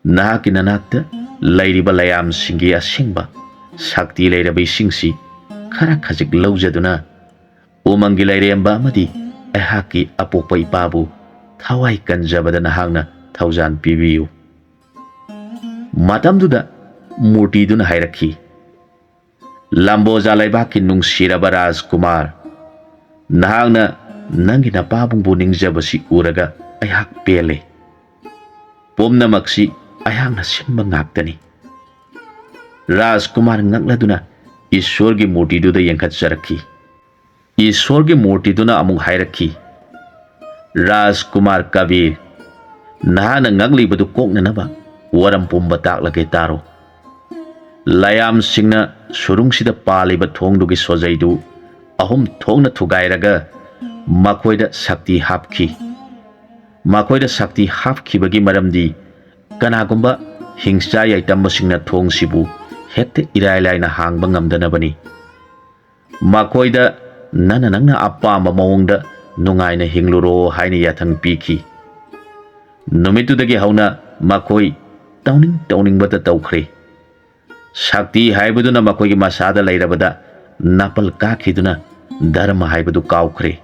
ꯅꯍꯥꯛꯀꯤ ꯅꯅꯥꯛꯇ ꯂꯩꯔꯤꯕ ꯂꯌꯥꯝꯁꯤꯡꯒꯤ ꯑꯁꯦꯡꯕ ꯁꯛꯇꯤ ꯂꯩꯔꯕ ꯏꯁꯤꯡꯁꯤ ꯈꯔ ꯈꯖꯤꯛ ꯂꯧꯖꯗꯨꯅ ꯎꯃꯪꯒꯤ ꯂꯥꯏꯔꯦꯝꯕ ꯑꯃꯗꯤ ꯑꯩꯍꯥꯛꯀꯤ ꯑꯄꯣꯛꯄ ꯏꯄꯥꯕꯨ ꯊꯋꯥꯏ ꯀꯟꯖꯕꯗ ꯅꯍꯥꯛꯅ ꯊꯧꯖꯥꯟ ꯄꯤꯕꯤꯌꯨ"꯫ ꯃꯇꯝꯗꯨꯗ ꯃꯨꯔꯇꯤꯗꯨꯅ ꯍꯥꯏꯔꯛꯈꯤ, "ꯂꯝꯕꯣꯖꯥ ꯂꯩꯕꯥꯛꯀꯤ ꯅꯨꯡꯁꯤꯔꯕ ꯔꯥꯖꯀꯨꯃꯥꯔ, ꯅꯍꯥꯛꯅ ꯅꯪꯒꯤ ꯅꯄꯥꯕꯨꯡꯕꯨ ꯅꯤꯡꯖꯕꯁꯤ ꯎꯔꯒ ꯑꯩꯍꯥꯛ ꯄꯦꯜꯂꯦ꯫ ꯄꯨꯝꯅꯃꯛꯁꯤ ꯑꯩꯍꯥꯛꯅ ꯁꯤꯟꯕ ꯉꯥꯛꯇꯅꯤ"꯫ ꯔꯥꯖꯀꯨꯃꯥꯔ ꯉꯛꯂꯗꯨꯅ ꯏꯁ꯭ꯋꯔꯒꯤ ꯃꯨꯔꯇꯤꯗꯨꯗ ꯌꯦꯡꯈꯠꯆꯔꯛꯈꯤ꯫ ꯏꯁ꯭ꯋꯔꯒꯤ ꯃꯨꯔꯇꯤꯗꯨꯅ ꯑꯃꯨꯛ ꯍꯥꯏꯔꯛꯈꯤ, "ꯔꯥꯖꯀꯨꯃꯥꯔ ꯀꯕꯤꯔ, ꯅꯍꯥꯛꯅ ꯉꯛꯂꯤꯕꯗꯨ ꯀꯣꯛꯅꯅꯕ ꯋꯥꯔꯝ ꯄꯨꯝꯕ ꯇꯥꯛꯂꯒꯦ ꯇꯥꯔꯣ꯫ ꯂꯌꯥꯝꯁꯤꯡꯅ ꯁꯨꯔꯨꯡꯁꯤꯗ ꯄꯥꯜꯂꯤꯕ ꯊꯣꯡꯗꯨꯒꯤ ꯁꯣꯖꯩꯗꯨ ꯑꯍꯨꯝ ꯊꯣꯛꯅ ꯊꯨꯒꯥꯏꯔꯒ ꯃꯈꯣꯏꯗ ꯁꯛꯇꯤ ꯍꯥꯞꯈꯤ꯫ ꯃꯈꯣꯏꯗ ꯁꯛꯇꯤ ꯍꯥꯞꯈꯤꯕꯒꯤ ꯃꯔꯝꯗꯤ ꯀꯅꯥꯒꯨꯝꯕ ꯍꯤꯡꯆꯥ ꯌꯥꯏꯇꯝꯕꯁꯤꯡꯅ ꯊꯣꯡꯁꯤꯕꯨ ꯍꯦꯛꯇ ꯏꯔꯥꯏ ꯂꯥꯏꯅ ꯍꯥꯡꯕ ꯉꯝꯗꯅꯕꯅꯤ꯫ ꯃꯈꯣꯏꯗ ꯅꯪꯅ ꯅꯪꯅ ꯑꯄꯥꯝꯕ ꯃꯑꯣꯡꯗ ꯅꯨꯡꯉꯥꯏꯅ ꯍꯤꯡꯂꯨꯔꯣ" ꯍꯥꯏꯅ ꯌꯥꯊꯪ ꯄꯤꯈꯤ꯫ ꯅꯨꯃꯤꯠꯇꯨꯗꯒꯤ ꯍꯧꯅ ꯃꯈꯣꯏ ꯇꯧꯅꯤꯡ ꯇꯧꯅꯤꯡꯕꯇ ꯇꯧꯈ꯭ꯔꯦ꯫ ꯁꯛꯇꯤ ꯍꯥꯏꯕꯗꯨꯅ ꯃꯈꯣꯏꯒꯤ ꯃꯁꯥꯗ ꯂꯩꯔꯕꯗ ꯅꯥꯄꯜ ꯀꯥꯈꯤꯗꯨꯅ ꯙꯔꯃ ꯍꯥꯏꯕꯗꯨ ꯀꯥꯎꯈ꯭ꯔꯦ꯫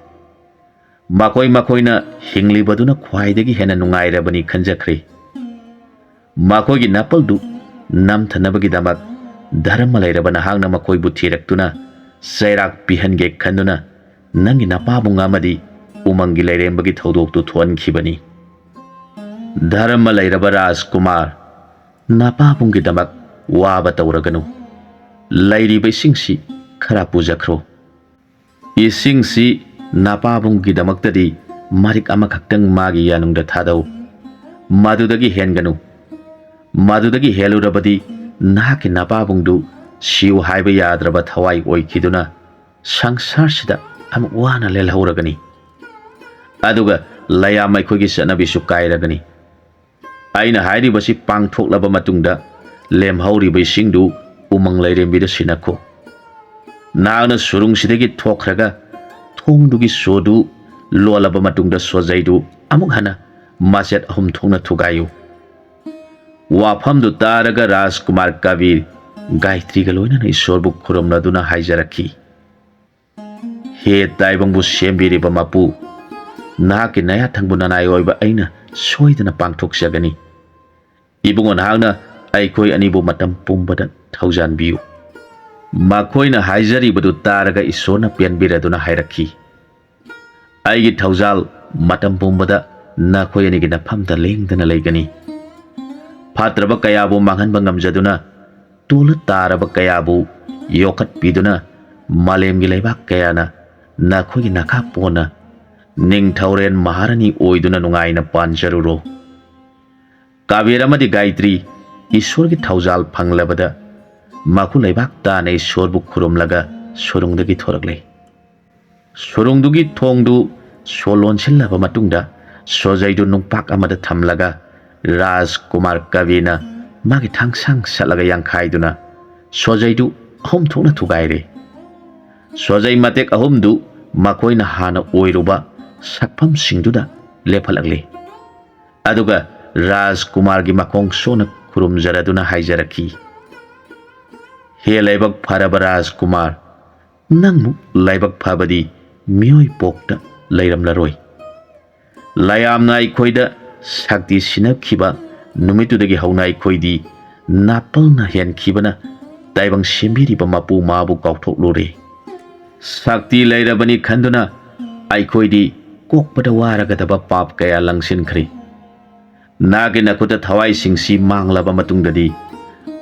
ꯃꯈꯣꯏ ꯃꯈꯣꯏꯅ ꯍꯤꯡꯂꯤꯕꯗꯨꯅ ꯈ꯭ꯋꯥꯏꯗꯒꯤ ꯍꯦꯟꯅ ꯅꯨꯡꯉꯥꯏꯔꯕꯅꯤ ꯈꯟꯖꯈ꯭ꯔꯦ꯫ ꯃꯈꯣꯏꯒꯤ ꯅꯥꯄꯜꯗꯨ ꯅꯝꯊꯅꯕꯒꯤꯗꯃꯛ ꯙꯔꯃ ꯂꯩꯔꯕ ꯅꯍꯥꯛꯅ ꯃꯈꯣꯏꯕꯨ ꯊꯤꯔꯛꯇꯨꯅ ꯆꯩꯔꯥꯛ ꯄꯤꯍꯟꯒꯦ ꯈꯟꯗꯨꯅ ꯅꯪꯒꯤ ꯅꯄꯥꯕꯨꯡ ꯑꯃꯗꯤ ꯎꯃꯪꯒꯤ ꯂꯩꯔꯦꯝꯕꯒꯤ ꯊꯧꯗꯣꯛꯇꯨ ꯊꯣꯛꯍꯟꯈꯤꯕꯅꯤ꯫ ꯙꯔꯃ ꯂꯩꯔꯕ ꯔꯥꯖꯀꯨꯃꯥꯔ, ꯅꯄꯥꯕꯨꯡꯒꯤꯗꯃꯛ ꯋꯥꯕ ꯇꯧꯔꯒꯅꯨ꯫ ꯂꯩꯔꯤꯕ ꯏꯁꯤꯡꯁꯤ ꯈꯔ ꯄꯨꯖꯈ꯭ꯔꯣ꯫ ꯏꯁꯤꯡꯁꯤ ꯅꯄꯥꯕꯨꯡꯒꯤꯗꯃꯛꯇꯗꯤ ꯃꯔꯤꯛ ꯑꯃꯈꯛꯇꯪ ꯃꯥꯒꯤ ꯌꯥꯅꯨꯡꯗ ꯊꯥꯗꯧ꯫ ꯃꯗꯨꯗꯒꯤ ꯍꯦꯟꯒꯅꯨ꯫ ꯃꯗꯨꯗꯒꯤ ꯍꯦꯜꯂꯨꯔꯕꯗꯤ ꯅꯍꯥꯛꯀꯤ ꯅꯄꯥꯕꯨꯡꯗꯨ ꯁꯤꯌꯨ ꯍꯥꯏꯕ ꯌꯥꯗ꯭ꯔꯕ ꯊꯋꯥꯏ ꯑꯣꯏꯈꯤꯗꯨꯅ ꯁꯪꯁꯥꯔꯁꯤꯗ ꯑꯃꯨꯛ ꯋꯥꯅ ꯂꯦꯜꯍꯧꯔꯒꯅꯤ꯫ ꯑꯗꯨꯒ ꯂꯌꯥꯝ ꯑꯩꯈꯣꯏꯒꯤ ꯆꯠꯅꯕꯤꯁꯨ ꯀꯥꯏꯔꯒꯅꯤ꯫ ꯑꯩꯅ ꯍꯥꯏꯔꯤꯕꯁꯤ ꯄꯥꯡꯊꯣꯛꯂꯕ ꯃꯇꯨꯡꯗ ꯂꯦꯝꯍꯧꯔꯤꯕ ꯏꯁꯤꯡꯗꯨ ꯎꯃꯪ ꯂꯥꯏꯔꯦꯝꯕꯤꯗ ꯁꯤꯟꯅꯈꯣ꯫ ꯅꯍꯥꯛꯅ ꯁꯨꯔꯨꯡꯁꯤꯗꯒꯤ ꯊꯣꯛꯈ꯭ꯔꯒ ꯊꯣꯡꯗꯨꯒꯤ ꯁꯣꯗꯨ ꯂꯣꯜꯂꯕ ꯃꯇꯨꯡꯗ ꯁꯣꯖꯩꯗꯨ ꯑꯃꯨꯛ ꯍꯟꯅ ꯃꯆꯦꯠ ꯑꯍꯨꯝ ꯊꯣꯛꯅ ꯊꯨꯒꯥꯏꯌꯨ꯫ ꯋꯥꯐꯝꯗꯨ ꯇꯥꯔꯒ ꯔꯥꯖꯀꯨꯃꯥꯔ ꯀꯕꯤꯔ ꯒꯥꯌꯇ꯭ꯔꯤꯒ ꯂꯣꯏꯅꯅ ꯏꯁꯣꯔꯕꯨ ꯈꯨꯔꯨꯝꯂꯗꯨꯅ ꯍꯥꯏꯖꯔꯛꯈꯤ, "ꯍꯦ ꯇꯥꯏꯕꯪꯕꯨ ꯁꯦꯝꯕꯤꯔꯤꯕ ꯃꯄꯨ, ꯅꯍꯥꯛꯀꯤ ꯅꯌꯥꯊꯪꯕ ꯅꯅꯥꯏ ꯑꯣꯏꯕ ꯑꯩꯅ ꯁꯣꯏꯗꯅ ꯄꯥꯡꯊꯣꯛꯆꯒꯅꯤ꯫ ꯏꯕꯨꯡꯉꯣ, ꯅꯍꯥꯛꯅ ꯑꯩꯈꯣꯏ ꯑꯅꯤꯕꯨ ꯃꯇꯝ ꯄꯨꯝꯕꯗ ꯊꯧꯖꯥꯟꯕꯤꯌꯨ"꯫ ꯃꯈꯣꯏꯅ ꯍꯥꯏꯖꯔꯤꯕꯗꯨ ꯇꯥꯔꯒ ꯏꯁꯣꯔꯅ ꯄꯦꯟꯕꯤꯔꯗꯨꯅ ꯍꯥꯏꯔꯛꯈꯤ, "ꯑꯩꯒꯤ ꯊꯧꯖꯥꯜ ꯃꯇꯝ ꯄꯨꯝꯕꯗ ꯅꯈꯣꯏ ꯑꯅꯤꯒꯤ ꯅꯐꯝꯗ ꯂꯦꯡꯗꯅ ꯂꯩꯒꯅꯤ꯫ ꯐꯠꯇ꯭ꯔꯕ ꯀꯌꯥꯕꯨ ꯃꯥꯡꯍꯟꯕ ꯉꯝꯖꯗꯨꯅ, ꯇꯣꯜꯂ ꯇꯥꯔꯕ ꯀꯌꯥꯕꯨ ꯌꯣꯛꯈꯠꯄꯤꯗꯨꯅ, ꯃꯥꯂꯦꯝꯒꯤ ꯂꯩꯕꯥꯛ ꯀꯌꯥꯅ ꯅꯈꯣꯏꯒꯤ ꯅꯈꯥ ꯄꯣꯟꯅ ꯅꯤꯡꯊꯧꯔꯦꯟ ꯃꯍꯥꯔꯥꯅꯤ ꯑꯣꯏꯗꯨꯅ ꯅꯨꯡꯉꯥꯏꯅ ꯄꯥꯟꯖꯔꯨꯔꯣ"꯫ ꯀꯥꯕꯤꯔ ꯑꯃꯗꯤ ꯒꯥꯌꯇ꯭ꯔꯤ ꯏꯁꯣꯔꯒꯤ ꯊꯧꯖꯥꯜ ꯐꯪꯂꯕꯗ ꯃꯈꯨ ꯂꯩꯕꯥꯛ ꯇꯥꯅ ꯏꯁꯣꯔꯕꯨ ꯈꯨꯔꯨꯝꯂꯒ ꯁꯨꯔꯨꯡꯗꯒꯤ ꯊꯣꯔꯛꯂꯦ꯫ ꯁꯨꯔꯨꯡꯗꯨꯒꯤ ꯊꯣꯡꯗꯨ ꯁꯣ ꯂꯣꯟꯁꯤꯜꯂꯕ ꯃꯇꯨꯡꯗ ꯁꯣꯖꯩꯗꯨ ꯅꯨꯡꯄꯥꯛ ꯑꯃꯗ ꯊꯝꯂꯒ ꯔꯥꯖꯀꯨꯃꯥꯔ ꯀꯕꯤꯅ ꯃꯥꯒꯤ ꯊꯥꯡꯁꯥꯡ ꯁꯠꯂꯒ ꯌꯥꯡꯈꯥꯏꯗꯨꯅ ꯁꯣꯖꯩꯗꯨ ꯑꯍꯨꯝ ꯊꯣꯛꯅ ꯊꯨꯒꯥꯏꯔꯦ꯫ ꯁꯣꯖꯩ ꯃꯇꯦꯛ ꯑꯍꯨꯝꯗꯨ ꯃꯈꯣꯏꯅ ꯍꯥꯟꯅ ꯑꯣꯏꯔꯨꯕ ꯁꯛꯐꯝꯁꯤꯡꯗꯨꯗ ꯂꯦꯞꯍꯜꯂꯛꯂꯦ꯫ ꯑꯗꯨꯒ ꯔꯥꯖꯀꯨꯃꯥꯔꯒꯤ ꯃꯈꯣꯡ ꯁꯣꯟꯅ ꯈꯨꯔꯨꯝꯖꯔꯗꯨꯅ ꯍꯥꯏꯖꯔꯛꯈꯤ, "ꯍꯦ ꯂꯥꯏꯕꯛ ꯐꯔꯕ ꯔꯥꯖꯀꯨꯃꯥꯔ, ꯅꯪꯃꯨꯛ ꯂꯥꯏꯕꯛ ꯐꯕꯗꯤ ꯃꯤꯑꯣꯏ ꯄꯣꯛꯇ ꯂꯩꯔꯝꯂꯔꯣꯏ꯫ ꯂꯥꯏꯌꯥꯝꯅ ꯑꯩꯈꯣꯏꯗ ꯁꯛꯇꯤ ꯁꯤꯟꯅꯈꯤꯕ ꯅꯨꯃꯤꯠꯇꯨꯗꯒꯤ ꯍꯧꯅ ꯑꯩꯈꯣꯏꯗꯤ ꯅꯥꯄꯜꯅ ꯍꯦꯟꯈꯤꯕꯅ ꯇꯥꯏꯕꯪ ꯁꯦꯝꯕꯤꯔꯤꯕ ꯃꯄꯨ ꯃꯥꯕꯨ ꯀꯥꯎꯊꯣꯛꯂꯨꯔꯦ꯫ ꯁꯛꯇꯤ ꯂꯩꯔꯕꯅꯤ ꯈꯟꯗꯨꯅ ꯑꯩꯈꯣꯏꯗꯤ ꯀꯣꯛꯄꯗ ꯋꯥꯔꯒꯗꯕ ꯄꯥꯞ ꯀꯌꯥ ꯂꯪꯁꯤꯟꯈ꯭ꯔꯦ꯫ ꯅꯍꯥꯛꯀꯤ ꯅꯈꯨꯠꯇ ꯊꯋꯥꯏꯁꯤꯡꯁꯤ ꯃꯥꯡꯂꯕ ꯃꯇꯨꯡꯗꯗꯤ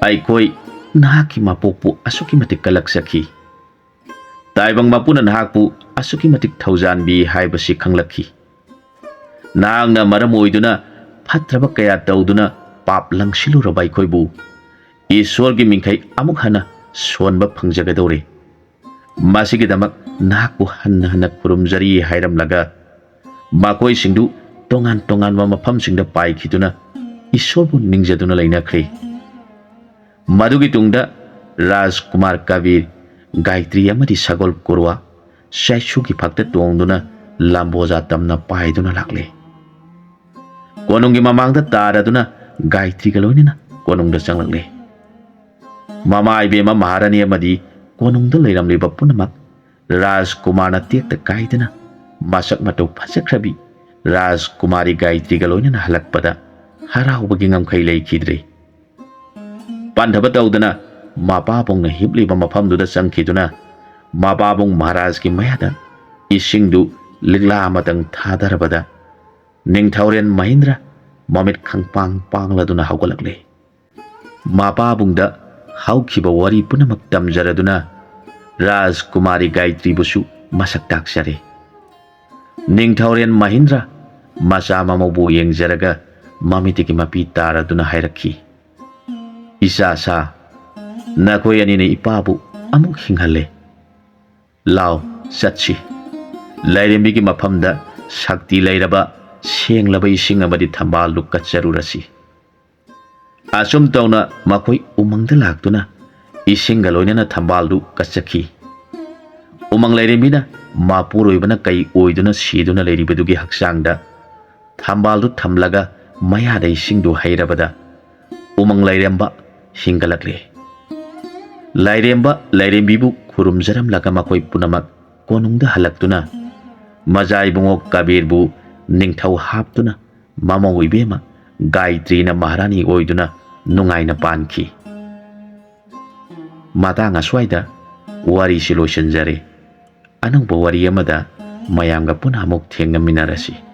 ꯑꯩꯈꯣꯏ ꯅꯍꯥꯛꯀꯤ ꯃꯄꯣꯛꯄꯨ ꯑꯁꯨꯛꯀꯤ ꯃꯇꯤꯛ ꯀꯜꯂꯛꯆꯈꯤ꯫ ꯇꯥꯏꯕꯪ ꯃꯄꯨꯅ ꯅꯍꯥꯛꯄꯨ ꯑꯁꯨꯛꯀꯤ ꯃꯇꯤꯛ ꯊꯧꯖꯥꯟꯕꯤ ꯍꯥꯏꯕꯁꯤ ꯈꯪꯂꯛꯈꯤ꯫ ꯅꯍꯥꯛꯅ ꯃꯔꯝ ꯑꯣꯏꯗꯨꯅ ꯐꯠꯇ꯭ꯔꯕ ꯀꯌꯥ ꯇꯧꯗꯨꯅ ꯄꯥꯞ ꯂꯪꯁꯤꯜꯂꯨꯔꯕ ꯑꯩꯈꯣꯏꯕꯨ ꯏꯁꯣꯔꯒꯤ ꯃꯤꯡꯈꯩ ꯑꯃꯨꯛ ꯍꯟꯅ ꯁꯣꯟꯕ ꯐꯪꯖꯒꯗꯧꯔꯦ꯫ ꯃꯁꯤꯒꯤꯗꯃꯛ ꯅꯍꯥꯛꯄꯨ ꯍꯟꯅ ꯍꯟꯅ ꯈꯨꯔꯨꯝꯖꯔꯤ" ꯍꯥꯏꯔꯝꯂꯒ ꯃꯈꯣꯏꯁꯤꯡꯗꯨ ꯇꯣꯉꯥꯟ ꯇꯣꯉꯥꯟꯕ ꯃꯐꯝꯁꯤꯡꯗ ꯄꯥꯏꯈꯤꯗꯨꯅ ꯏꯁꯣꯔꯕꯨ ꯅꯤꯡꯖꯗꯨꯅ ꯂꯩꯅꯈ꯭ꯔꯦ꯫ ꯃꯗꯨꯒꯤ ꯇꯨꯡꯗ ꯔꯥꯖꯀꯨꯃꯥꯔ ꯀꯕꯤꯔ, ꯒꯥꯌꯇ꯭ꯔꯤ ꯑꯃꯗꯤ ꯁꯒꯣꯜ ꯀꯨꯔꯋꯥ ꯆꯩꯁꯨꯒꯤ ꯐꯛꯇ ꯇꯣꯡꯗꯨꯅ ꯂꯝꯕꯣꯖꯥ ꯇꯝꯅ ꯄꯥꯏꯗꯨꯅ ꯂꯥꯛꯂꯦ꯫ ꯀꯣꯅꯨꯡꯒꯤ ꯃꯃꯥꯡꯗ ꯇꯥꯔꯗꯨꯅ ꯒꯥꯌꯇ꯭ꯔꯤꯒ ꯂꯣꯏꯅꯅ ꯀꯣꯅꯨꯡꯗ ꯆꯪꯂꯛꯂꯦ꯫ ꯃꯃꯥ ꯏꯕꯦꯝꯃ ꯃꯍꯥꯔꯥꯅꯤ ꯑꯃꯗꯤ ꯀꯣꯅꯨꯡꯗ ꯂꯩꯔꯝꯂꯤꯕ ꯄꯨꯝꯅꯃꯛ ꯔꯥꯖꯀꯨꯃꯥꯔꯅ ꯇꯦꯛꯇ ꯀꯥꯏꯗꯅ ꯃꯁꯛ ꯃꯇꯧ ꯐꯖꯈ꯭ꯔꯕꯤ ꯔꯥꯖꯀꯨꯃꯥꯔꯤ ꯒꯥꯌꯇ꯭ꯔꯤꯒ ꯂꯣꯏꯅꯅ ꯍꯜꯂꯛꯄꯗ ꯍꯔꯥꯎꯕꯒꯤ ꯉꯝꯈꯩ ꯂꯩꯈꯤꯗ꯭ꯔꯦ꯫ ꯄꯟꯊꯕ ꯇꯧꯗꯅ ꯃꯄꯥꯕꯨꯡꯅ ꯍꯤꯞꯂꯤꯕ ꯃꯐꯝꯗꯨꯗ ꯆꯪꯈꯤꯗꯨꯅ ꯃꯄꯥꯕꯨꯡ ꯃꯍꯥꯔꯥꯖꯀꯤ ꯃꯌꯥꯗ ꯏꯁꯤꯡꯗꯨ ꯂꯤꯛꯂꯥ ꯑꯃꯇꯪ ꯊꯥꯗꯔꯕꯗ ꯅꯤꯡꯊꯧꯔꯦꯟ ꯃꯍꯤꯟꯗ꯭ꯔ ꯃꯃꯤꯠ ꯈꯪꯄꯥꯡ ꯄꯥꯡꯂꯗꯨꯅ ꯍꯧꯒꯠꯂꯛꯂꯦ꯫ ꯃꯄꯥꯕꯨꯡꯗ ꯍꯧꯈꯤꯕ ꯋꯥꯔꯤ ꯄꯨꯝꯅꯃꯛ ꯇꯝꯖꯔꯗꯨꯅ ꯔꯥꯖꯀꯨꯃꯥꯔꯤ ꯒꯥꯌꯇ꯭ꯔꯤꯕꯨꯁꯨ ꯃꯁꯛ ꯇꯥꯛꯆꯔꯦ꯫ ꯅꯤꯡꯊꯧꯔꯦꯟ ꯃꯍꯤꯟꯗ꯭ꯔ ꯃꯆꯥ ꯃꯃꯧꯕꯨ ꯌꯦꯡꯖꯔꯒ ꯃꯃꯤꯠꯇꯒꯤ ꯃꯄꯤ ꯇꯥꯔꯗꯨꯅ ꯍꯥꯏꯔꯛꯈꯤ, "ꯏꯆꯥ ꯁꯥ, ꯅꯈꯣꯏ ꯑꯅꯤꯅ ꯏꯄꯥꯕꯨ ꯑꯃꯨꯛ ꯍꯤꯡꯍꯜꯂꯦ꯫ ꯂꯥꯎ, ꯆꯠꯁꯤ꯫ ꯂꯥꯏꯔꯦꯝꯕꯤꯒꯤ ꯃꯐꯝꯗ ꯁꯛꯇꯤ ꯂꯩꯔꯕ ꯁꯦꯡꯂꯕ ꯏꯁꯤꯡ ꯑꯃꯗꯤ ꯊꯝꯕꯥꯜꯗꯨ ꯀꯠꯆꯔꯨꯔꯁꯤ꯫" ꯑꯁꯨꯝ ꯇꯧꯅ ꯃꯈꯣꯏ ꯎꯃꯪꯗ ꯂꯥꯛꯇꯨꯅ ꯏꯁꯤꯡꯒ ꯂꯣꯏꯅꯅ ꯊꯝꯕꯥꯜꯗꯨ ꯀꯠꯆꯈꯤ꯫ ꯎꯃꯪ ꯂꯥꯏꯔꯦꯝꯕꯤꯅ ꯃꯄꯨꯔꯣꯏꯕꯅ ꯀꯩ ꯑꯣꯏꯗꯨꯅ ꯁꯤꯗꯨꯅ ꯂꯩꯔꯤꯕꯗꯨꯒꯤ ꯍꯛꯆꯥꯡꯗ ꯊꯝꯕꯥꯜꯗꯨ ꯊꯝꯂꯒ ꯃꯌꯥꯗ ꯏꯁꯤꯡꯗꯨ ꯍꯩꯔꯕꯗ ꯎꯃꯪ ꯂꯥꯏꯔꯦꯝꯕ ꯍꯤꯡꯒꯠꯂꯛꯂꯦ꯫ ꯂꯥꯏꯔꯦꯝꯕ ꯂꯥꯏꯔꯦꯝꯕꯤꯕꯨ ꯈꯨꯔꯨꯝꯖꯔꯝꯂꯒ ꯃꯈꯣꯏ ꯄꯨꯝꯅꯃꯛ ꯀꯣꯅꯨꯡꯗ ꯍꯜꯂꯛꯇꯨꯅ ꯃꯖꯥ ꯏꯕꯨꯡꯉꯣ ꯀꯕꯤꯔꯕꯨ ꯅꯤꯡꯊꯧ ꯍꯥꯞꯇꯨꯅ ꯃꯃꯧ ꯏꯕꯦꯝꯃ ꯒꯥꯌꯇ꯭ꯔꯤꯅ ꯃꯍꯥꯔꯥꯅꯤ ꯑꯣꯏꯗꯨꯅ ꯅꯨꯡꯉꯥꯏꯅ ꯄꯥꯟꯈꯤ꯫ ꯃꯇꯥꯡ ꯑꯁ꯭ꯋꯥꯏꯗ ꯋꯥꯔꯤꯁꯤ ꯂꯣꯏꯁꯤꯟꯖꯔꯦ꯫ ꯑꯅꯧꯕ ꯋꯥꯔꯤ ꯑꯃꯗ ꯃꯌꯥꯝꯒ ꯄꯨꯟꯅ ꯑꯃꯨꯛ ꯊꯦꯡꯅꯃꯤꯟꯅꯔꯁꯤ꯫